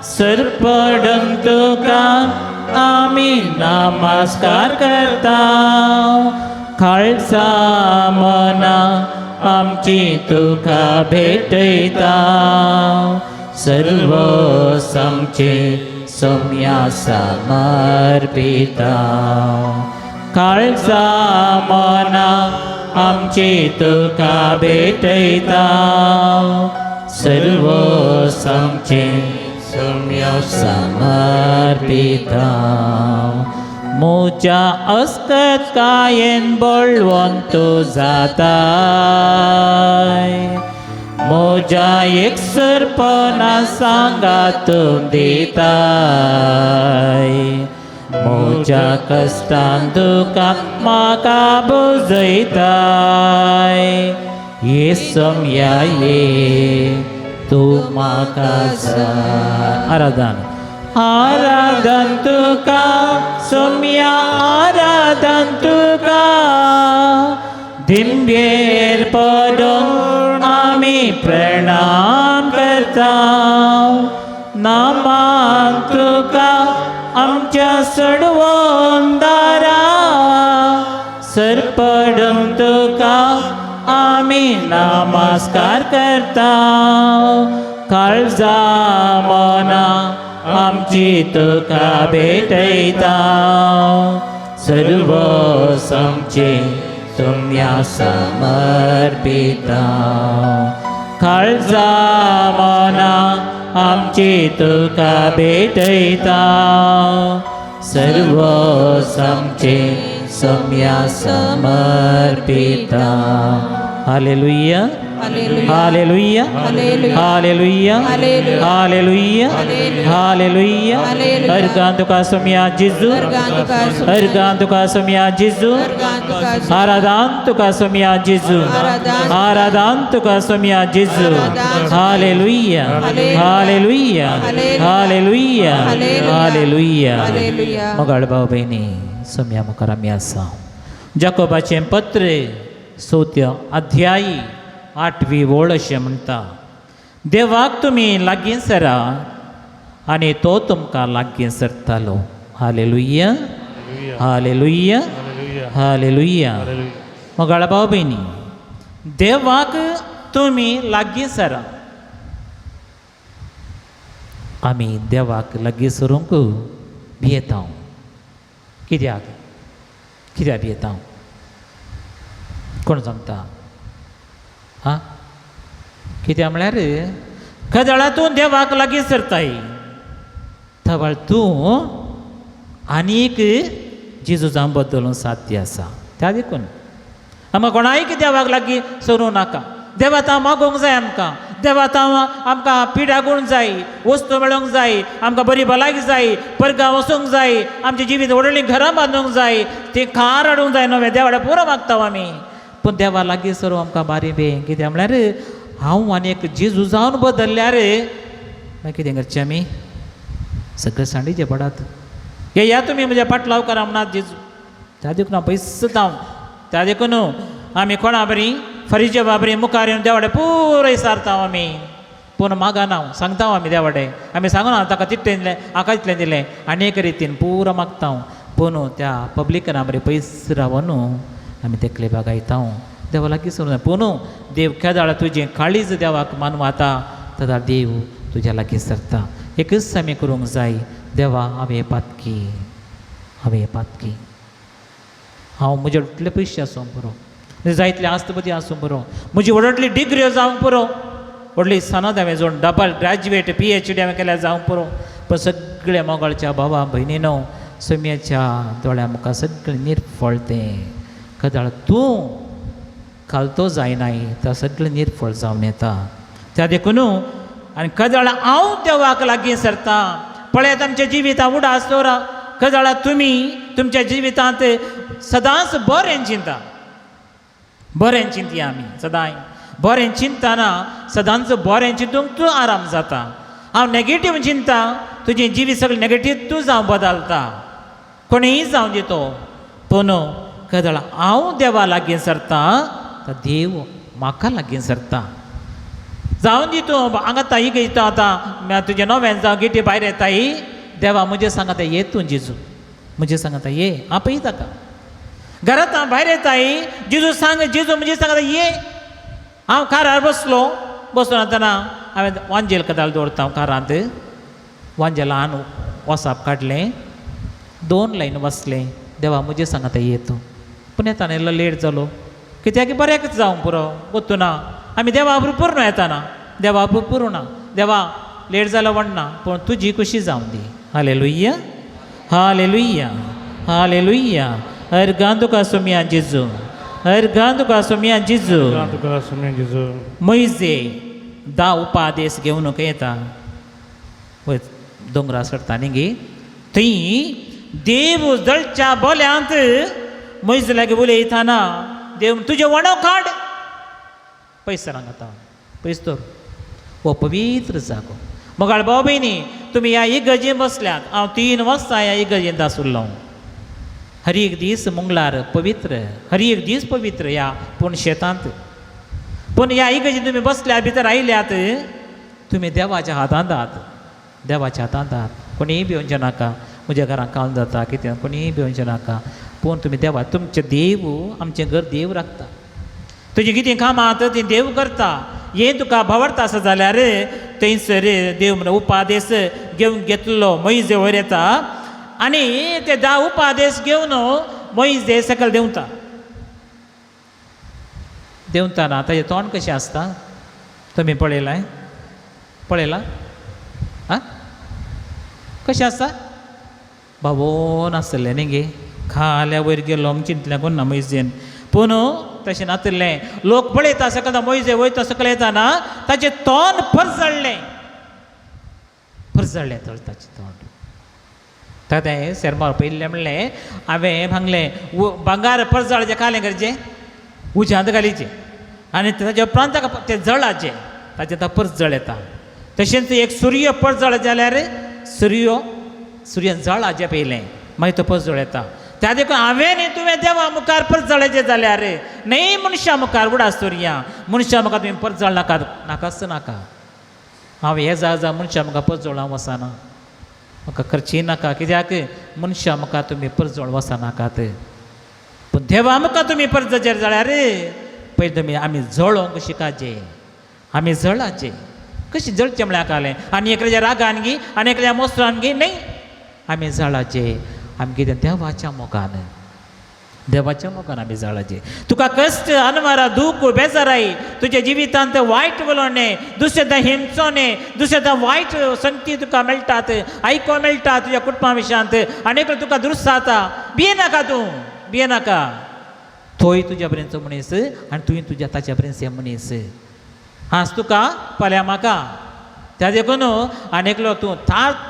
सरपडून तुका आमी नमस्कार करता, काळजा मना आमची तुका भेटयता, सर्व आमचे सोम्या समर्पिता, काळजा मना आमची तुका भेटयता, सर्व आमचे सोम्या समर्पिता. म्हज्या अस्कत कायेन बळवंत जाताय, म्हज्या एकसरपणा सांगात दिताय, म्हज्या कश्टान दुखान म्हाका बुजयताय, ये सोम्या ये तूं म्हाका जाय. आराधन, आराधन तुका सोम्या, आराधन तुका, दिंब्येर पडून आमी प्रणाम करता, नामान तुका आमच्या सडवंदारा, सरपडून तुका आमी नमस्कार करता, काळजा मना आमची तुका भेटयता सर्व आमचे सोम्या समर्पिता काळजा मना आमची तुका भेटयता सर्व आमचे Saumya समर्पिता. Hallelujah, hallelujah, hallelujah, hallelujah, hallelujah. अर्गां तुका सोम्या जेजू, अर्गां तुका सोम्या जेजू, आराधान तुका सोम्या जेजू, आराधान तुका सोम्या जेजू. हालेलुया, हालेलुया, हालेलुया, हालेलुया. मोगाळ भाव भयणी, सोम्या मुखार आमी आसा. जाकोबाचें पत्र चवथ्या अध्यायी 8वी ओळ अशें म्हणटा, देवाक तुमी लागीं सरा आनी तो तुमकां लागीं सरतालो. हालेलुया, हालेलुया, हालेलुया. मोगाळ भाव भयणी, देवाक तुमी लागीं सरा. आमी देवाक लागीं सरूंक भियेता. कित्याक? कित्याक भियेता? कोण सांगता? आं, कित्याक म्हळ्यार खदळा तूं देवाक लागीं सरताय तवळ तूं आनीक जेजूजां बदलूंक साध्य आसा. त्या देखून आमकां कोणायक देवाक लागीं सरूं नाका. देवा आतां मागोवंक जाय आमकां, देवा आतां आमकां पिडा गुण जाय, वस्तू मेळोंक जाय, आमकां बरी भलायकी जाय, परगांव वचूंक जाय, आमचें जिवीत व्हडलीं घरां बांदूंक जाय, ती कार हाडूंक जाय नवें देवाडे पुरो मागता आमी. पूण देवा लागीं सरूं आमकां बारी बे. कित्याक म्हळ्यार हांव आनी एक जेजू जावन बदलल्यार मागीर कितें करचें आमी? सगळें सांडीचें पडात येया तुमी म्हज्या पाटलाव करा म्हणात जेजू. त्या देखून हांव पयसता हांव. त्या देखून आमी कोणा बरी फरिजे बाबरी मुखार येवन देवाडे पुरो सारता आमी, पूण मागना हांव सांगता आमी देवाडे. आमी सांगना ताका तितलें दिलें, हाका तितलें दिलें, आनी एक रितीन पुरो मागता हांव. पूण त्या पब्लिकना बरी पयस रावन आमी तेकले बागायता देवा लागीं सरूं. पूण देव केदाळ तुजें काळीज देवाक मानवाता तदा देव तुज्या लागीं सरता. एकच आमी करूंक जाय, देवा हांवें पातकी, हांवें पातकी, हांव म्हजे इतले पयशे आसूंक पुरो, जायतले आस्तपती आसूंक पुरो, म्हजी व्हडली डिग्री जावंक पुरो, व्हडली सनद हांवें जोड डबल ग्रॅज्युएट PhD हांवें केल्यार जावंक पुरो, पण सगळ्या मोगाळच्या भावा भयणीनो सोम्याच्या दोळ्या मुखार सगळें निर्फळ तें कदाळ तूं खालतो जायनाय तो सगळें निर्फळ जावन येता. त्या देखून आनी कदाळ हांव देवाक लागीं सरता. पळयात आमच्या जिवितां उडास दवरा. कदाळ तुमी तुमच्या जिवितांत सदांच बरें चिंता, बरें चिंतया आमी सदांय बरें चिंतना सदांच बरें चिंतूंक तूं आराम जाता. हांव नेगेटीव चिंता तुजें जिवीत सगळें नेगेटीव तूं जावं बदलता, कोणीय जावं दितो. पूण कदळ हांव देवा लागीं सरता तर देव म्हाका लागीं सरता. जावन दी तूं हांगा ताई घेता आतां तुजें नवें जावं गेटी भायर येताय देवा म्हजें सांगता ये तूं जेजू, म्हजें सांगता ये आपय ताका. घरांत हांव भायर येताय जेजू सांग, जेजू म्हजें सांगता ये. हांव कारार बसलो, बसलो आसतना हांवें वांजेल कदाल दवरता हांव कारांत, वांजेलान वसाप काडलें, 2 लायन वाचलें, देवा म्हजें सांगता ये तूं. पूण येताना इल्लो लेट जालो कित्याक बऱ्याकच जावंक पुरो गोत्तू ना. आमी देवा पुरो न्हू येताना देवा पुरो ना, देवा लेट जालो म्हणना, पूण तुजी खुशी जावं दी. हालेलुया, हालेलुया, हालेलुया. अर्गां तुका सोम्या जेजू, अर्गां तुका सोम्या जेजू. तुका सोम्या जेजू. मैजे 10 उपादेश घेवन खंय येता वय दोंगरा चडटा न्ही गे, थंय देव जळच्या बोल्यांत मैज लागीं उलयतना देव तुजें वणो काड पयस रांगता पयस दवर, हो पवित्र जागो. मोगाळ भाव भयणी तुमी ह्या इगर्जेंत बसल्यात, हांव 3 वर्सां ह्या इगर्जेंत आसुल्लो. हर एक दीस मंगळार पवित्र, हर एक दीस पवित्र ह्या पूण शेतांत. पूण ह्या इगर्जेंत तुमी बसल्यात भितर आयल्यात तुमी देवाच्या हातांत आहात, देवाच्या हातांत आहात. कोणीय भिवचें नाका म्हज्या घरांत काम जाता कितें, कोणीय भिवचें नाका. पूण तुमी देवा तुमचें देव आमचें घर देव राखता, तुजें कितें कामां आहा तीं देव करता. हें तुका भावार्थ आसा जाल्यार थंयसर देव म्हणून उपादेस घेवन घेतलो मोयजे वयर येता आनी ते 10 उपादेस घेवन मोयजे सकयल देंवता. देंवताना ताजें तोंड कशें आसता तुमी पळयलां? पळयलां? आं, कशें आसता? बाबोन आसलें न्ही गे, खाल्या वयर गेलो चिंतलें कोण ना मोयजेन. पूण तशें नातिल्लें, लोक पळयता सकयल मोयजे वयता सकयल येताना ताचें तोंड परजळ्ळें, परजळ्ळें ताचें तोंड. तातें सेरमार पयल्लें म्हणलें हांवें भांगलें भांगार परजळचें खालें गरजें उज्यांत घालीचें आनी ताच्या उपरांत ताका तें जळाचें ताचें आतां परजळ येता. तशेंच एक सूर्य परजळ जाल्यार सुर्यान जळाचें पयलें मागीर तो परजळ येता. त्या देखून हांवें न्ही तुवें देवा मुखार परजळाचें जाल्यार न्ही मनशां मुखार उडा सुर्या मनशां मुखार तुमी परजळ नाका, नाकाच नाका. हांव हे जा मनशां मुखार परजळ हांव वचना, म्हाका करची नाका, कित्याक मनशां मुखार तुमी परजळ वचनाकात, पूण देवा मुखार तुमी परजळचेर जाल्यार पयलीं तुमी आमी जळोंक शिकाचे, आमी जळाचे. कशें जळचें म्हळ्यार कालें आनी एकल्याच्या रागान गी आनी एकल्याच्या मोस्त्रान गी न्ही, आमी जळाचे आमी कितें देवाच्या मोगान, देवाच्या मोगान आमी जळाचे. तुका कश्ट अनवारा दूख बेजाराय तुज्या जिवितांत वायट उलोवणें, दुसऱ्या हिंसोणें, दुसऱ्या वायट संगती तुका मेळटात, आयको मेळटा तुज्या कुटुंबा विशयांत आनी एकलो तुका दुस्साता, भिये नाका, तूं भिये नाका. तोय तुज्या बरेंचो मनीस आनी तुवें तुज्या ताच्या बरेंच मनीस. हांस तुका फाल्यां म्हाका. त्या देखून आनी एकलो तूं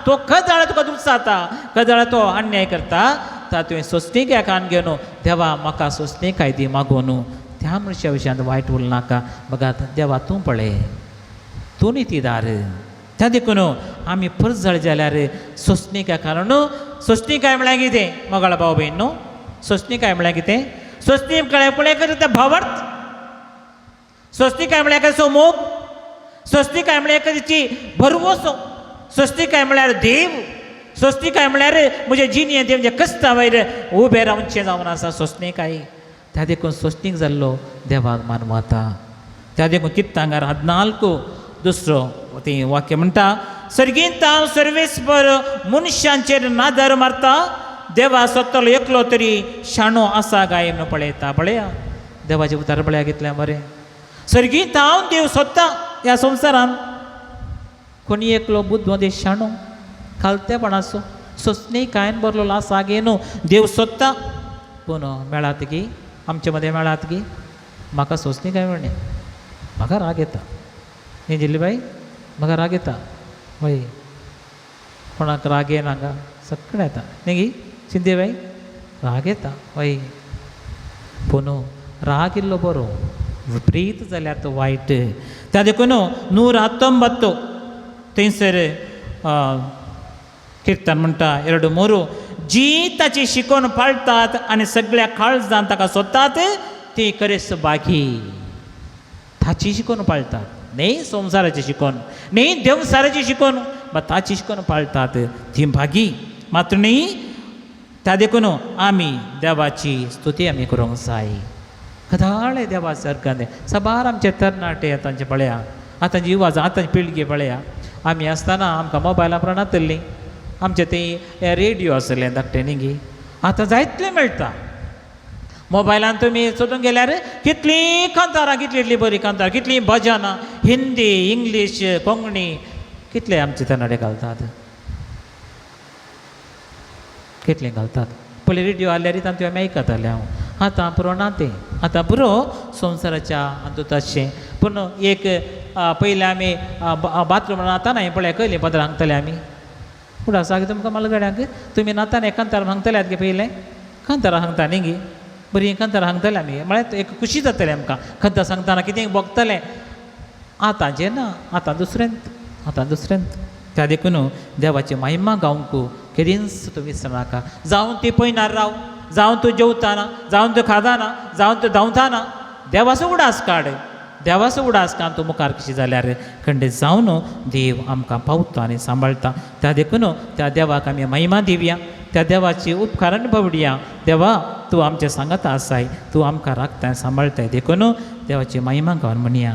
तो खजाळ तुका दुस्साता, खजाळ तो अन्याय करता, ता तुवें सोंसणीक कान घेवन देवा म्हाका सोंसणीकाय दी मागून त्या मनशा विशयांत वायट उलोवं नाका. बघा देवा तूं पळय, तूं नितीदार. त्या देखून आमी परजळ जाल्यार सोंसणीकाय, कारण सोंसणीकाय म्हळ्यार कितें मोगाळ भाव भयण न्हू, सोंसणीकाय म्हळ्यार कितें? सोंसणीकाय पळय तें भावार्थ. सोंसणीकाय म्हळ्यार कसो मोग, सोंसणीकाय म्हळ्यार एकाची भरवसो, सोंसणीकाय म्हळ्यार देव, सोंसणीकाय म्हळ्यार म्हज्या जिणेंत म्हणजे कश्टा वयर उबें रावचें जावन आसा सोंसणीकाय. त्या देखून सोंसणीक जाल्लो देवाक मानवता. त्या देखून कित्तांगार 14 दुसरो तें वाक्य म्हणटा, सर्गींत हांव सर्वेस्पर मनशांचेर नादर मारता, देवा सोदतलो एकलो तरी शाणो आसा काय म्हणून पळयता. पळया देवाचें उतार पळया कितलें बरें. सर्गींत हांव देव सोदता ह्या संवसारान कोणी एकलो बुद्ध शाणो खालतेपणाचो सोंसणीकायेन भरलेलो आसा गे न्हू देव सोदता. पूण मेळात गी आमचे मदें मेळात गी म्हाका सोंसणीकाय मेळ्ळें, म्हाका राग येता न्ही जिल्ली बाई, म्हाका राग येता. हय, कोणाक राग येना हांगा सगळें येता न्ही गी चिंते बाई, राग येता. हय, पूण राग इल्लो बरो, विपरीत जाल्यार तो वायट. त्या देखून 119 थंयसर किर्तन म्हणटा 2-3, जी ताची शिकोवन पाळटात आनी सगळ्या काळजान ताका सोदतात ती खरेच बागी. ताची शिकोवन पाळटात न्ही संवसाराची शिकोवन न्ही देवसाराची शिकोवन, बा ताची शिकोवन पाळटात ती भागी मात्र न्ही. त्या देखून आमी देवाची स्तुती आमी करूंक जाय. कदाळे देवा सारकान साबार आमचे तरणाटे आतांचे पळया, आतांची युवा आतांची पिळगी पळया. आमी आसतना आमकां मोबायला उपरांत नातल्लीं, आमचे थंय रेडियो आसले धाकटे न्ही गी, आतां जायतलें मेळटा मोबायलान. तुमी सोदूंक गेल्यार कितलीं कांतारां, कितलीं इतलीं बरीं कांतारां, कितलीं भजनां, हिंदी इंग्लीश कोंकणी, कितले आमचे तरणाटे घालतात, कितलें घालतात. पयलीं रेडियो आहल्यार तांतू आमी आयकताले हांव. आतां पुरो ना तें, आतां पुरो संवसाराच्या हातूंत अशें. पूण एक पयलीं आमी बाथरूम न्हाताना पळय कयलीं पदरां हांगतले आमी फुडें आसा तुमकां म्हालगड्यांक तुमी न्हाताना कांतार हांगतले गे, पयलें कांतारां हांगता न्ही गी, बरीं कांतारां हांगतले आमी, म्हळ्यार एक खुशी जातलें आमकां कांतार सांगतना कितें भोगतलें. आतांचें ना, आतां दुसरेंत, आतां दुसरेंत. त्या देखून देवाची महिमा गावंक केदींच तूं विसरनाका. जावं ती पयनार राव, जावं तूं जेवताना, जावं तूं खाताना, जावं तूं धांवताना, देवाचो उडास काड, देवाचो उडास काड तूं मुखार कशी जाल्यार खंडीत जावन देव आमकां पावता आनी सांबाळटा. त्या देखून त्या देवाक आमी महिमा दिवया, त्या देवाची उपकार अणभवडया. देवा तूं आमचे सांगाता आसाय, तूं आमकां राखताय सांबाळटाय, देखून देवाची महिमा गावन म्हणया.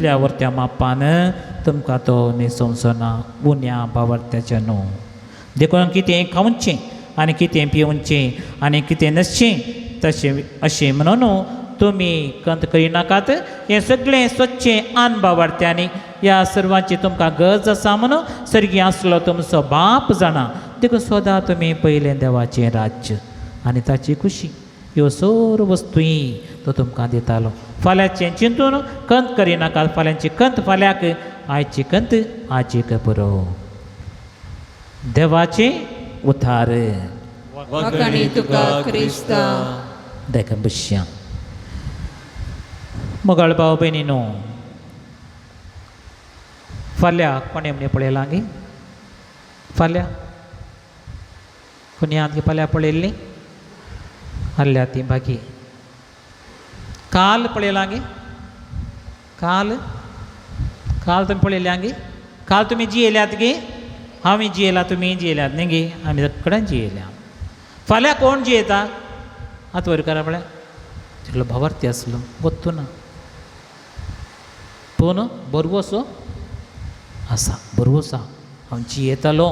तितल्या वरत्या मापान तुमकां तो न्हेसोवचो ना उण्या बावरत्याचें न्हू. देखून कितें खावचें आनी कितें पिवचें आनी कितें न्हेसचें तशें अशें म्हणून तुमी कंत करिनाकात. हें सगळें स्वच्छें आन बावडत्यांनी ह्या सर्वांची तुमकां गरज आसा म्हणून सर्गी आसलो तुमचो बाप जाणा. देखून सदां तुमी पयलें देवाचें राज्य आनी ताची खुशी ह्यो सर्व वस्तूय तो तुमकां दितालो. फाल्यांचें चिंतून कंत करिनाकात. फाल्यांची कंत फाल्यांक, आयची कंत आजीक पुरो. देवाचें उतार वाखाणी तुका क्रिस्ता. देखून बसया. मोगाळ भाव भयणी न्हू, फाल्यां कोणें म्हणे पळयलां गे? फाल्यां कोणी आमगे फाल्यां पळयल्ली आहल्या ती बाकी. काल पळयलां गे? काल काल तुमी पळयल्या गे? काल तुमी जियेल्यात गे? हांव जियेला, तुमी जियेल्यात न्ही गे? आमी सगळ्यां जियेल्या. फाल्यां कोण जियेता? हात वयर करा पळय. तितलो भावार्थी आसलो वत्तू ना, पूण बरो असो आसा, बरो आसा. हांव जियेतालो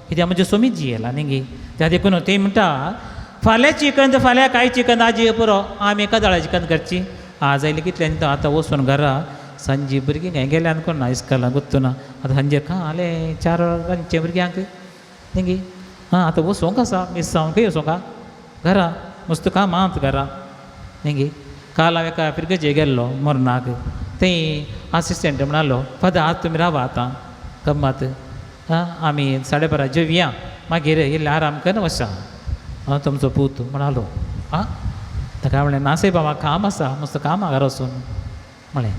कित्याक म्हजें सोमीत जियेला न्ही गे. त्या देखून ते म्हणटा फाल्यांची कंत फाल्यां, कायची कंत आजी पुरो. आमी कदाळाची कंत करची. आज आयली कितल्यान आतां वचून घरा सांजे भुरगीं खंय गेल्यान कोण ना इस्कॉलाक गुत्तू ना. आतां सांजे खा आले 4 वरांचे भुरग्यांक न्ही गे. आं आतां वचोंक आसा मिसांव खंय वचोंक घरा मस्त काम आहा घरा न्ही गे. काल हांव एका फिरगजे गेल्लो मोरनाक, थंय आसिस्टंट म्हणालो फादर आज तुमी रावा आतां गम्मत आं आमी 12:30 जेवया मागीर इल्लें आराम करून वसा. हांव तुमचो पूत म्हणालो. आं ताका म्हणलें ना सायबा म्हाका काम आसा, मस्त काम आहा घरा वचून म्हळें.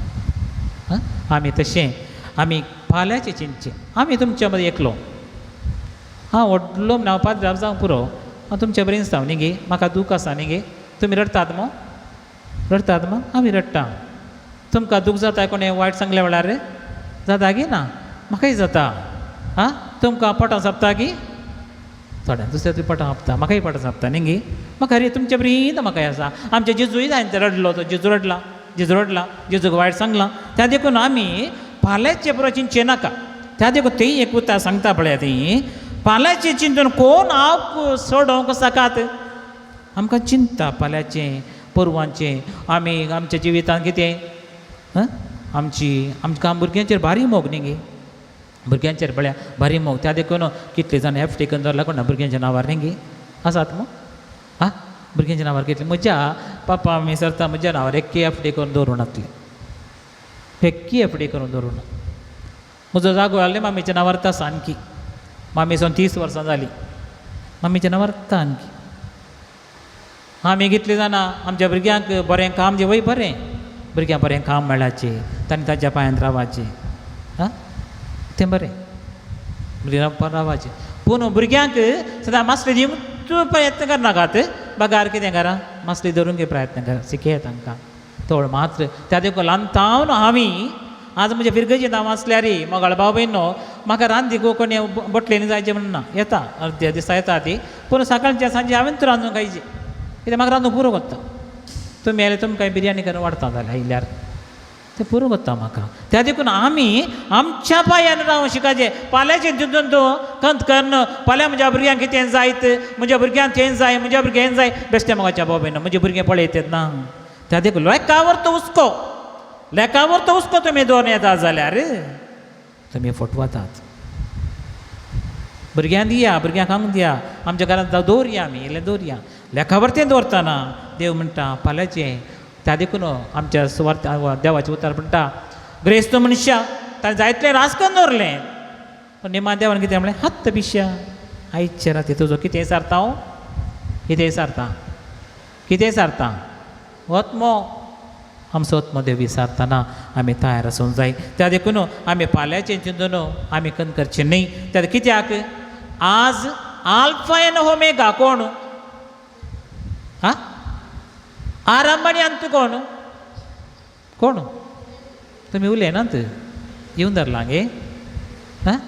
आं आमी तशें आमी फाल्यांचें चिंतचें. आमी तुमच्या मदीं एकलो हांव व्हडलो म्हण हांव पाद्राब जावंक पुरो, हांव तुमच्या बरें दिसता न्ही गे. म्हाका दूख आसा न्ही गे. तुमी रडटात मो? रडटात मो? आमी रडटा. तुमकां दूख जाता कोणें वायट सांगल्या वेळार? जाता गी ना? म्हाकाय जाता. आं तुमकां पोटां सापता गी? थोड्या दुसऱ्या तुमी पोटां हापता, म्हाकाय पोटां सापता न्ही गे. म्हाका रे तुमच्या बरीं म्हाकाय आसा. आमच्या जेजूय जायन रडलो तो, जेजू रडला, जेजू रडला, जेजूक वायट सांगलां. त्या देखून आमी फाल्यांचें पुरो चिंतचें नाका. त्या देखून तेय एक उतर सांगता पळया, ती फाल्यांचें चिंतून कोण हांव सोडोवंक साकात. आमकां चिंता फाल्यांचें परवांचें. आमी आमच्या जिवितांत कितें आमची आमकां भुरग्यांचेर भारी मोग न्ही गे. भुरग्यांचेर पळया भारी मोग. त्या देखून कितले जाण एफ डी करून दवरला कोण ना भुरग्यांच्या नांवार न्ही गे. आसात मग? आं भुरग्यांच्या नांवार कितले? म्हज्या पापा आमी सरता म्हज्या नांवार एक्की एफ डी करून दवरूं नातले, एक्की एफ डी करून दवरूं ना. म्हजो जागो आहले मामीच्या नांवार आसा आणकी. मामी सावन 30 वर्सां जालीं मामीच्या नांवार आतां आणकी. आमी कितलीं जाणां आमच्या भुरग्यांक बरें काम जेवय बरें, भुरग्यांक बरें काम मेळाचें, तांणी ताच्या पांयांत रावाचें. आं तें बरें भुरग्यां रावाचें. पूण भुरग्यांक सदां मासली दिवंक प्रयत्न करनाकात. बगार कितें करा मासली धरूंक प्रयत्न करा, शिकया तांकां थोड मात्र. त्या देखून ल्हान तावन हांवी आज म्हज्या फिरगजेंत हांव आसल्यार मोगाळ भाव भयणो म्हाका रांदी गो कोणी बोटलेनी जायचें म्हण ना, येता अर्द्या दिसा येता ती, पूण सकाळच्या सांजे हांवें रांदून खायची कित्याक म्हाका रांदूंक पुरो कोत्ता. तुमी आयल्यार तुमकां बिरयानी करून वाडटा जाल्यार आयल्यार तें पुरो कोत्ता म्हाका. त्या देखून आमी आमच्या पांयान रावूं शिकाचें. फाल्यांचें चिंतून तूं कंत कन्न फाल्यां म्हज्या भुरग्यांक कितें जायत, म्हज्या भुरग्यांक तें जाय, म्हज्या भुरग्यांक जाय, बेश्टें मोगाच्या भाव भयणो म्हजे भुरगें पळयतात ना. त्या देखून लेकावर तो हुस्को, लेकावर तो हुस्को तुमी दवरून येता जाल्यार तुमी फटवतात. भुरग्यांक दिया, भुरग्यांक खावंक दिया, आमच्या घरांत दवरया आमी इल्लें दवरया. लेखावर तें दवरतना देव म्हणटा फाल्यांचें. त्या देखून आमच्या सुवार्थ देवाचें उतर म्हणटा ग्रेस्त मनशां ताणें जायतलें रास करून दवरलें, पूण निमा देवान कितें म्हणलें हात पिश्या आयच्या राती तुजो कितें सारता हांव, कितें सारता, कितें सारता ओत्मो. आमचो आत्मो देव विसारतना आमी तयार आसूंक जाय. त्या देखून आमी फाल्यांचें चिंतून आमी कन करचें न्ही. त्या कित्याक आज आल्फा एन ओमेगा कोण? आं आरंभ आनी अंत कोण? कोण? तुमी उलयनात येवन धरलां गे. आं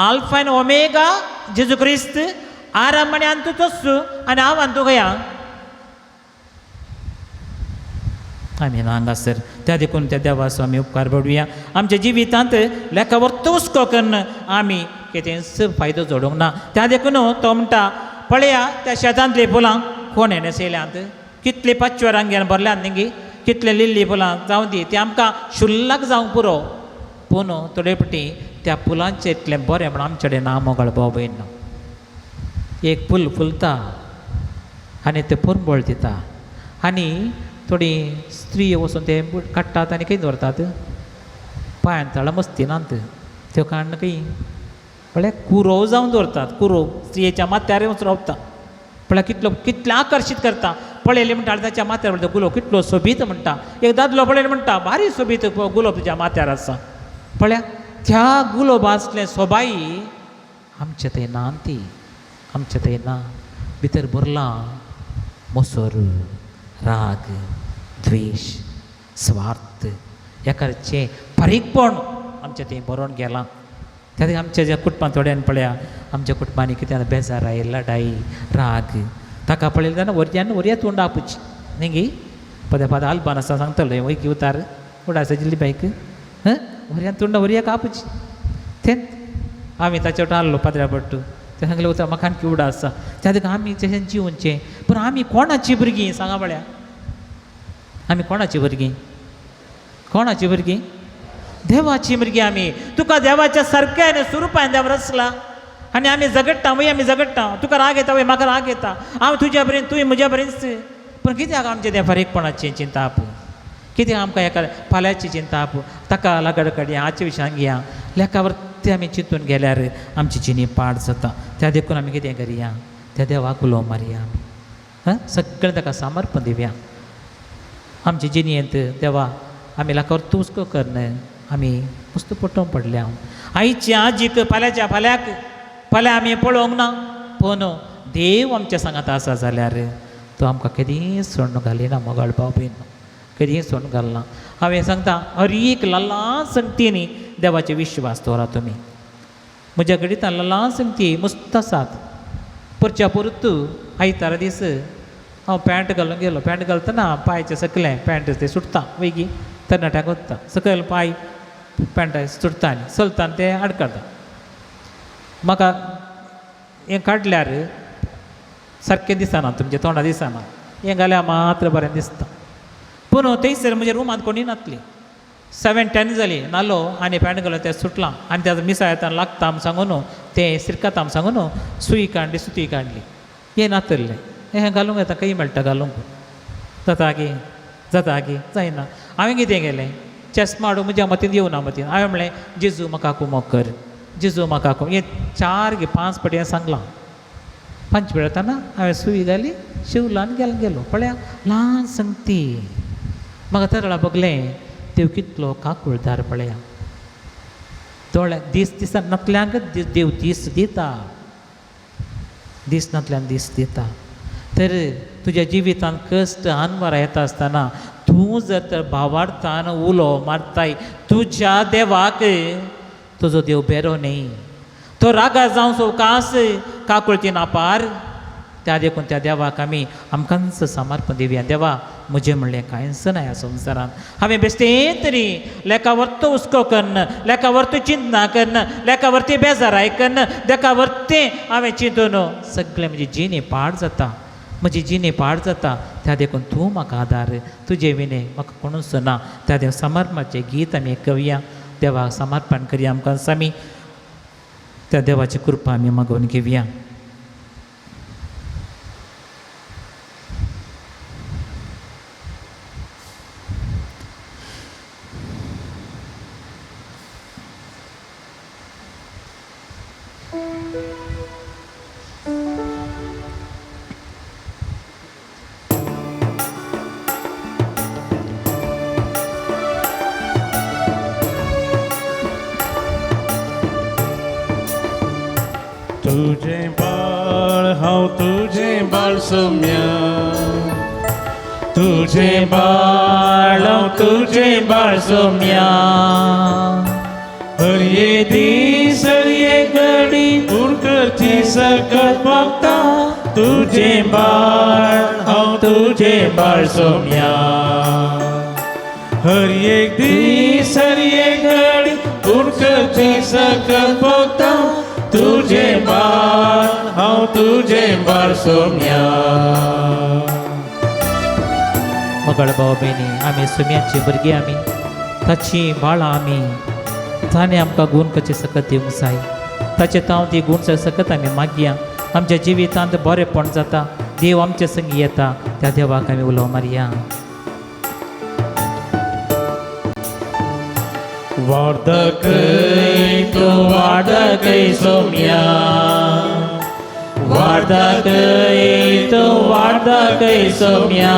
आल्फा एन ओमेगा जेजू क्रिस्त आरंभ आनी अंत तोच आनी हांव अंतू खंय. आमी ना हांगासर. त्या देखून त्या देवाचो आमी उपकार पडुया. आमच्या जिवितांत लेखावर हुस्को कन्न आमी कितेंच फायदो जोडूंक ना. त्या देखून तो म्हणटा पळया त्या शेतांतलीं फुलां कोणें न्हेसयल्यांत, कितली पाचव्या रांगेन भरल्यांत न्ही, कितले लिल्ली फुलां जावं दी, ती आमकां शुल्लक जावंक पुरो. पूण थोडे फावटी त्या फुलांचें इतलें बरें म्हण आमचे कडेन ना मोगाळ भाव भयण. एक फूल फुलता आनी तें परमळ दिता आनी थोडी स्त्री वचून ते काडटात आनी खंय दवरतात पांयान तळा मस्तिनात त्यो काडून खंय म्हळ्यार कुरोव जावन दवरतात. कुरोव स्त्रियेच्या माथ्यार वचून रावता पळय कितलो कितलें आकर्शीत करता. पळयलें म्हणटा ताच्या माथ्यार म्हणटा गुलोब कितलो सोबीत म्हणटा. एक दादलो पळयलें म्हणटा भारी सोबीत गुलोब तुज्या माथ्यार आसा. पळया त्या गुलोबांतलें सोबाई आमचे थंय ना, ती आमचे थंय ना. भितर भरलां मोसोर, राग, द्वेश, स्वार्थ, एकाचें फारीकपण आमचें थंय बरोवन गेलां. त्या खातीर आमच्या ज्या कुटुंबांत थोड्यान पळया आमच्या कुटुंबांनी कितें बेजाराय, लडाई, राग ताका पळयलें जाल्यार वरयान वरया तोंड आपुची न्ही गी. पदे पद आल्बान आसा सांगतलो वय उतार उडासा जिल्ली बायक वरयान तोंड वरया कापुची. तेंच आमी ताचे वटेन आहलो पाद्र्या पट्टू ते सांगलें उतर म्हाका आणखी उडा आसा. त्या खातीर आमी तशें जिवनचें. पूण आमी कोणाची भुरगीं सांगा पळया, आमी कोणाची भुरगीं, कोणाची भुरगीं? देवाची भुरगीं आमी. तुका देवाच्या सारक्या आनी स्वरुपान देव रचला आनी आमी झगडटा वय, आमी झगडटा. तुका राग येता वय, म्हाका राग येता. हांव तुज्या बरेन तुवें म्हज्या बरेंच. पूण कित्याक आमचें तें फारीकपणाचें चिंताप, कित्याक आमकां एका फाल्यांचें चिंताप, ताका लागड काडया, हाचे विशयान घेया लेखावरती आमी चिंतून गेल्यार आमची जिणी पाड जाता. त्या देखून आमी कितें करया, त्या देवाक उलो मारया आमी, हां सगळें ताका समर्पण दिवया. आमचे जिणेंत देवा आमी लाखावर हुस्को करना, आमी मस्त पटोवंक पडल्या. आईची आजीक फाल्यांच्या फाल्यांक फाल्यां आमी पळोवंक ना, पूण देव आमच्या सांगात आसा जाल्यार तो आमकां केदींच सोडून घालिना. मोगाळ भाव भयण केदींच सोडून घालना. हांवें सांगता हर एक ल्हान संगतींनी देवाचे विश्वास दवरा तुमी. म्हज्या कडेन ल्हान संगती मस्त आसात. परच्या परत आयतारा दीस हांव पॅन्ट घालून गेलो. पॅन्ट घालतना पांयचे सकलें पॅन्ट तें सुटता वयगी तरणाट्याक वता सकयल पांय पॅन्ट सुटता आनी चलता आनी तें आडकळटा. म्हाका हें काडल्यार सारकें दिसना, तुमच्या तोंडा दिसना, हें घाल्यार मात्र बरें दिसता. पूण थंयसर म्हज्या रुमांत कोणी नासली. 7:10 जाली नालो आनी पॅन्ट घालो तें सुटलां आनी तें मिसाळ येता लागता आम सांगून तें सिरकता आम सांगून सुई काडली, सुती काडली. हें नातरलें हें घालूंक येता, खंय मेळटा घालूंक जाता गी, जाता गी जायना. हांवें कितें केलें, चेस्मा हाडूं म्हज्या मतींत येवना मतींत. हांवें म्हणलें जेजू म्हाका कुमोक कर, जेजू म्हाका कुमोक. हें 4 गे 5 फावटी हांवें सांगलां. 5 वेळ येताना हांवें सुई घाली, शिवलो आनी गेलो गेलो. पळया ल्हान संगती म्हाका तरळा बगलें देव कितलो काकुळदार. पळया दोळ्या दीस दिसा नातल्यांक देव दीस दिता, दीस नातल्यान दीस दिता. तर तुज्या जिवितांत कश्ट आनवरां येता आसतना तूं जर तर भावार्थान उलो मारताय तुज्या देवाक, तुजो देव बेरो न्ही, तो रागार जावं सवकास काकुळती नापार. त्या देखून त्या देवाक आमी आमकांच समर्पण दिवया. देवा म्हजें म्हणलें कांयच ना ह्या संवसारांत, हांवें बेश्टें तरी लेखावरतो हुस्को कन्न, लेखावरतो चिंतना कन्न, लेखावरती बेजाराय कन्न, देखावरतें हांवें चिंतून सगळें म्हजी जिणी पाड जाता, म्हजी जिणी पाड जाता. त्या देखून तूं म्हाका आदार, तुजे विणे म्हाका कोणूच ना. त्या देव समर्पणाचें गीत आमी कवया, देवाक समर्पण करया आमकां आमी, त्या देवाची कृपा आमी मागोवन घेवया. तुझे बाळ हांव तुझे बाळ सोम्या, तुझे बाळ हांव तुझे बाळ सोम्या. हर ये दीस हर ये घडी उरकची सकत मागता, तुझे बाळ हांव तुझे बाळ सोम्या. हर एक दीस हर एक घडी गुण करचे सकत भोगता तुझे बाळ हांव तुझे बाळ सोम्या. मगळ भाव भयणी, आमी सुम्याची भुरगीं, आमी ताची बाळां आमी. ताणें आमकां गूण कशें सकत दिवंक जाय, ताचे तांव ती गूण सकत आमी मागया. आमच्या जिवितांत बरेंपण जाता, देव आमचे संगी येता, त्या देवाक आमी उलो मारया. वार्धकय तूं वार्धकय सोम्या, वार्धकय तूं वार्धकय सोम्या.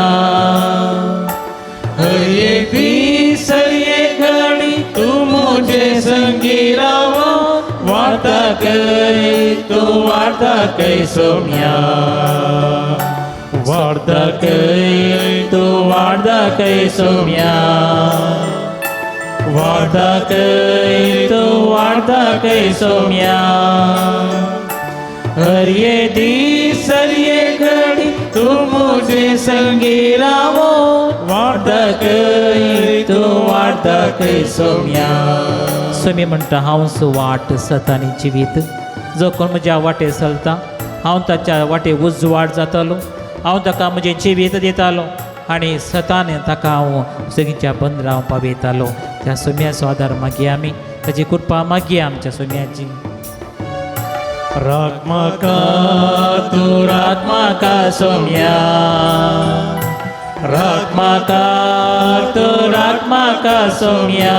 हर एक दीस हर एक घडी तूं म्हजे संगी राव, वार्धकय तूं वार्धकय सोम्या, वार्धकय तूं वार्धकय सोम्या, वार्धकय तूं वार्धकय सोम्या. हर ये दीस हर ये घडी तूं म्हजे संगी रावो, वार्धकय तूं वार्धकय सोम्या. स्वामी म्हणटा, हांव वाट सत आनी जिवीत, जो कोण म्हज्या वाटे चलता हांव ताच्या वाटे उजवाड जातालो, हांव ताका म्हजें जिवीत दितालो आनी सतान ताका हांव सगळींच्या बंदरां पावयतालो. त्या सोम्याचो आदार मागया आमी, ताची कृपा मागया आमच्या सोम्याची. राख म्हाका तूं राख म्हाका सोम्या, राख म्हाका तूं राख म्हाका सोम्या.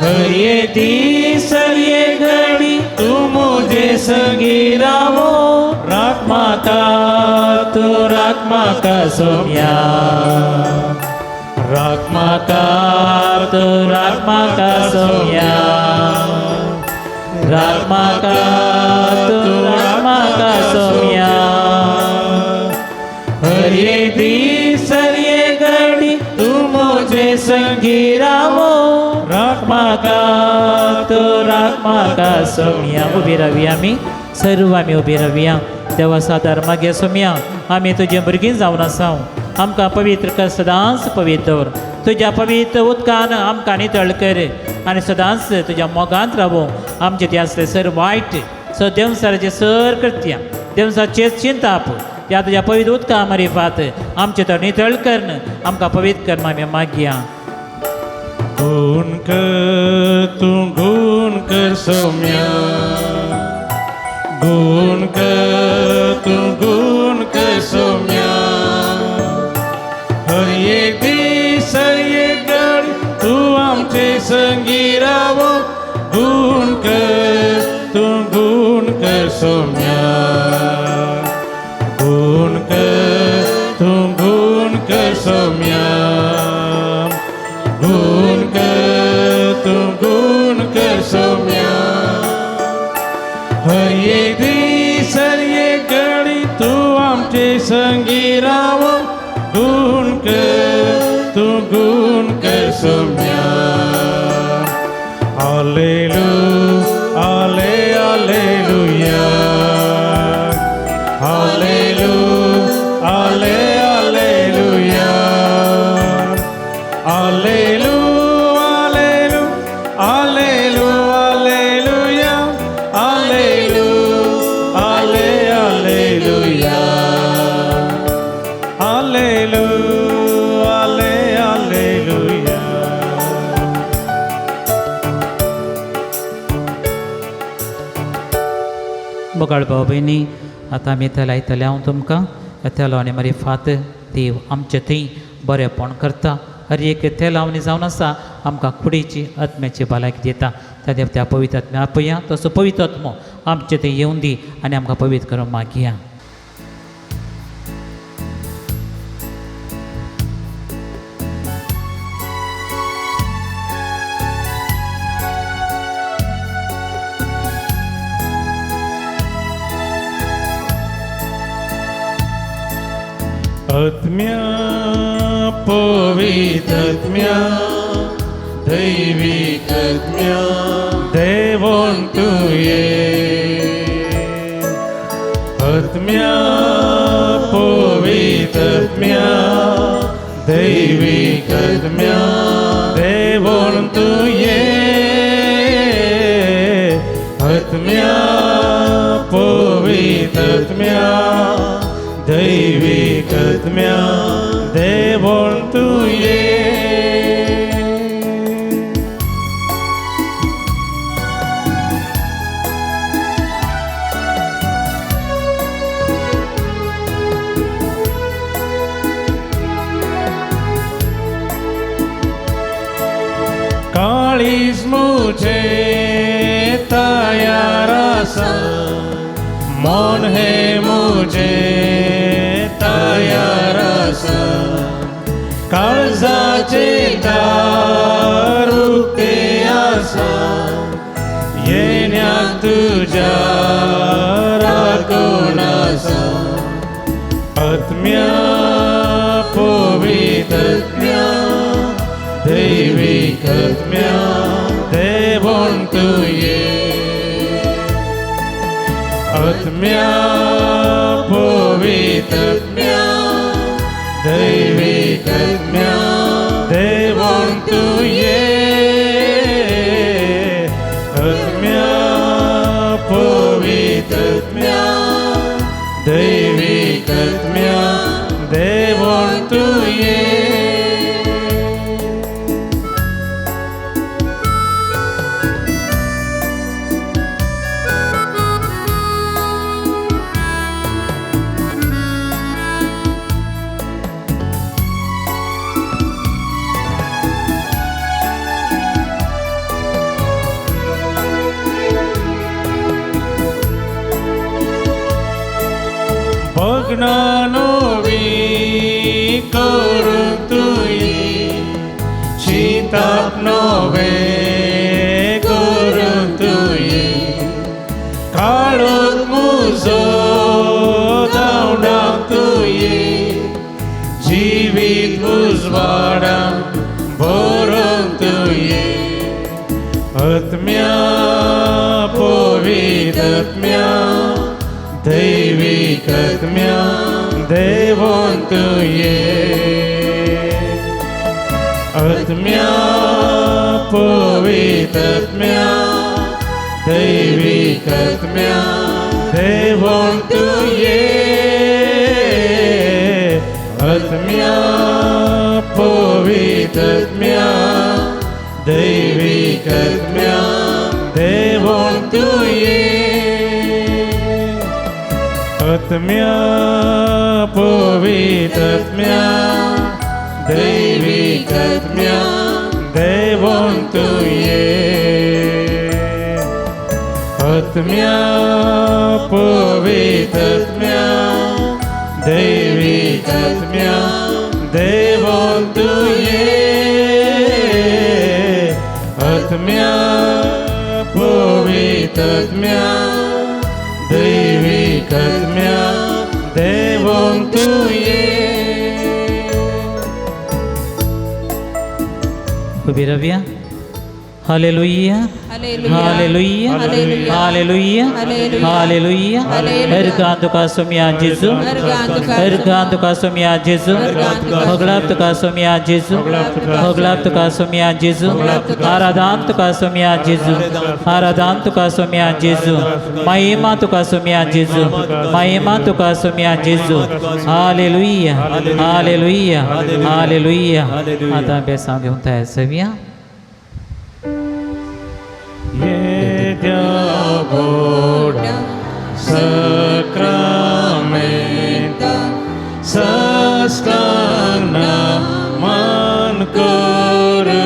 हर एक दीस हर एक घडी तूं म्हजे संगी रावो, राख म्हाका तूं राख म्हाका सोम्या, राख म्हाका तूं राख म्हाका सोम्या, राख म्हाका तूं राख म्हाका सोम्या. हर एक दीस हर एक घडी तूं म्हजे संगी रावो, राख म्हाका तूं राख म्हाका सोम्या. उबी रावया आमी, सर्व आमी उबी रावया. देवा सादार मागीर सोम्या, आमी तुजे भुरगीं जावन आसा, आमकां पवित्र कर, सदांच पवित्र दवर. तुज्या पवित्र उदकान आमकां नितळ कर आनी सदांच तुज्या मोगांत रावूं. आमचे ते आसले सर वायट स देवसाराचे सर कृत्या देवसाचेच चिंताप त्या तुज्या पवित्र उदका मारिफात आमचे तो नितळ करन आमकां पवित्र कर आमी मागया. गुण कर तूं गुण कर सोम्या, गुण कर तूं गुण कर सोम्या. हर एक दीस हर एक घडी तूं आमचे संगी रावो, गुण कर तूं गुण कर सोम्या, गुण कर तूं गुण कर सोम्या, गुण कर तूं गुण कर सोम्या. हर एक दीस हर एक घडी तूं आमचे संगी रावो, गुण कर तूं गुण कर सोम्या. आलेलू आले आलेलुया, आलेलू आले आलेलुया, आलेलू आलेलू आलेलू आलेलुया, आलेलू आले आलेलुया, आलेलू आले आलेलुया. मोगाळ भाव भयणी, आतां आमी तेलायतले हांव तुमकां ह्या तेलावणी मारिफात देव आमचे थंय बरेंपण करता. हर एक तेलावणी जावन आसा आमकां कुडीची आत्म्याची भलायकी दिता. त्या देव त्या पवित्र आत्म्या आपया, तसो पवित्र आत्मो आमचे थंय येवन दी आनी आमकां पवित्र करूंक मागया. आत्म्या पवित्र आत्म्या दैवीक आत्म्या देवोन तुये, आत्म्या पवित्र आत्म्या दैवीक आत्म्या देवोण तुये आत्म्या पवित्र आत्म्या दैवीक आत्म्या देवोण तुये. काळीज मुझे तयार आसा मन हे मुझे तयार आसा काळजाचे दार उक्ते आसा येण्याक तुज्या राखून आसा आत्म्या पवित्र आत्म्या दैवीक आत्म्या देवोण तुये आत्म्या पवित्र आत्म्या दैवीक आत्म्या देवोण तुये आत्म्या पवित्र आत्म्या दैवीक आत्म्या देवोण तुये. भग्नानोवी करूं तुये चिंताप नवे करूं तुये काळोख मुजो धांवडावंक तुये जिवीत उजवाडांक भरोंक तुये आत्म्या पवित्र आत्म्या दैवीक आत्म्या देवोण तुये आत्म्या पवित्र आत्म्या दैवीक आत्म्या देवोण तुये आत्म्या पवित्र आत्म्या दैवीक आत्म्या देवोण तुये आत्म्या पवित्र आत्म्या दैवीक आत्म्या देवोण तुये आत्म्या पवित्र आत्म्या दैवीक आत्म्या देवोण तुये आत्म्या पवित्र आत्म्या दैवीक आत्म्या देवोण तुये. उबी रावया. Hallelujah hallelujah hallelujah hallelujah. हरगान तुका सोम्या जेजू हरगान तुका सोम्या जेजू होगलाप तुका सोम्या जेजू होगलाप तुका सोम्या जेजू आराधान तुका सोम्या जेजू आराधान तुका सोम्या जेजू महिमा तुका सोम्या जेजू महिमा तुका सोम्या जेजू. हालेलुया हालेलुया हालेलुया. आतां बेसांव घेवन तयार जावया. येद्या व्हडा सक्रामेंता साष्टांग मान करुया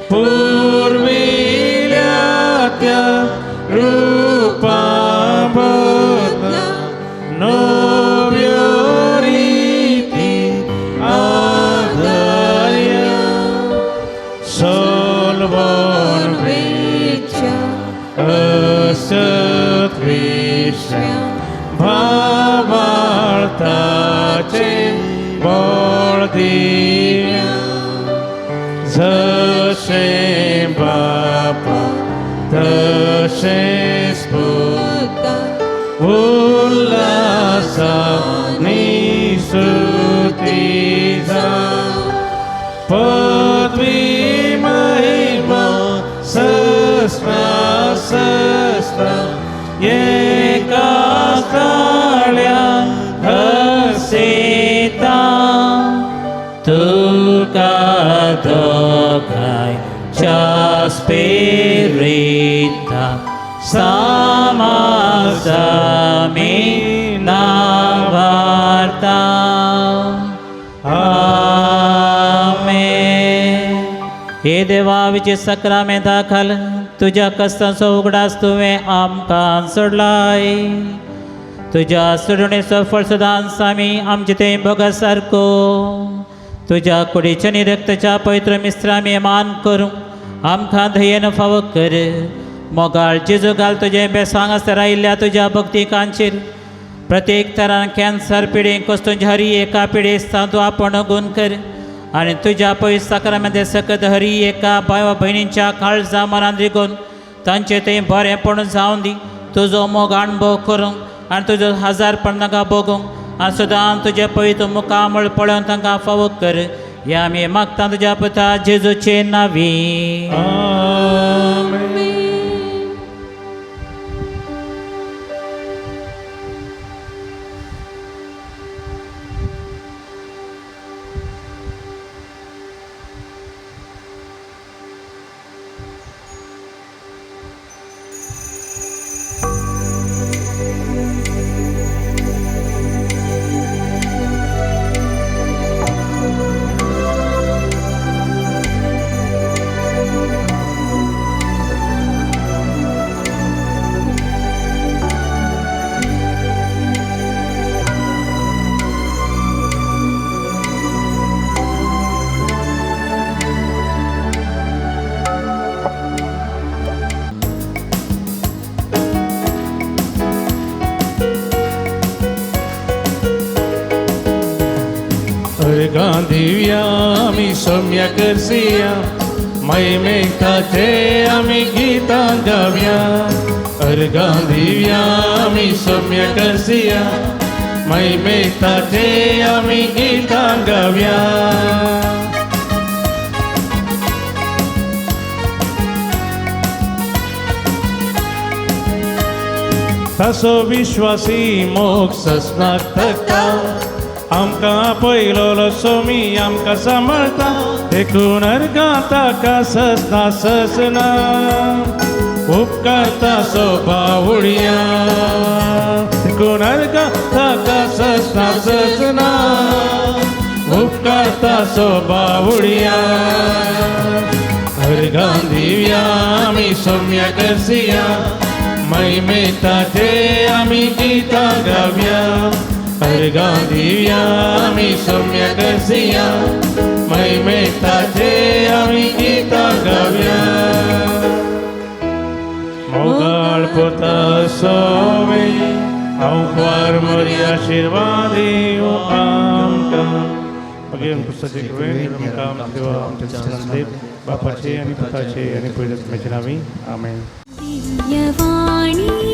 पुर्विल्या त्या रुपा बदला नव्यो रिती आदया सोलवण वेच्या असत विश्व भावार्थाचे बळ दिया जशें बापा तशेंच पुता उल्हासानी स्तुती जा. पदवी महिमा सस्ना सस्ना एका ताळ्या हसेता तुका दोगांयच्या स्पिरिता सामाजामी नावार्ता. आमेन. हे देवा विचे सक्रामेंता दाखल तुज्या कश्टांचो उगडास तुवें आमकां सोडलाय. तुज्या सोडणेचो फळ सुदां आमी आमचे थंय भोगा सारको तुज्या कुडीच्या आनी रक्ताच्या पवित्र मिस्त्रामी मान करूं आमकां धयेन फावो कर. मोगाळ जेजू घाल तुजें बेसांग आसतना आयिल्ल्या तुज्या भक्तिकांचेर प्रत्येक तरान कॅन्सर पिडेक वस्तूंचे हरी एका पिडेस्तां तूं आपण गुण कर आनी तुज्या पयस साकरामध्ये सकत हरी एका भाव भयणींच्या काळजा मनान रिगोवन तांचे थंय बरेंपण जावन दी. तुजो मोग अणभव करूंक आनी तुजो हजारपण तांकां भोगूंक आनी सदां तुजें पवित्र मुखामळ पळोवन तांकां फावो कर. ह्या आमी मागता तुज्या पुता जेजूचे नांवी. आमेन. गांधीव्या आमी सोम्या करसिया महिमेकाचे आमी गीतां गावया. अर्घां दिवया आमी सोम्या करसिया महिमेकाचे आमी गीतां गावया. तासो विश्वासी मोग ससनाक थकता आमकां पयलो सोमी आमकां सांबाळता देखून अर्घां ताका ससना ससना उपकारता सोबावुडया. देखून अर्घां ताका ससना ससना उपकारता सोबावुडया. अर्घां दिवया आमी सोम्या करसिया महिमेताचे आमी गीतां गावया. अर्घां दिवया आमी सोम्या करसिया महिमेताचे आमी गीतां गावया. मोगाळ पुता सोवे हांव फार मरी आशिर्वाद दिवं आमकां. मागीर पुस्तकाचे कृपेन आमकां देवा आमच्या बापाचे आनी पुताचे आनी पवित्र आत्म्याचे नांवी. आमेन. दिव्यवाणी.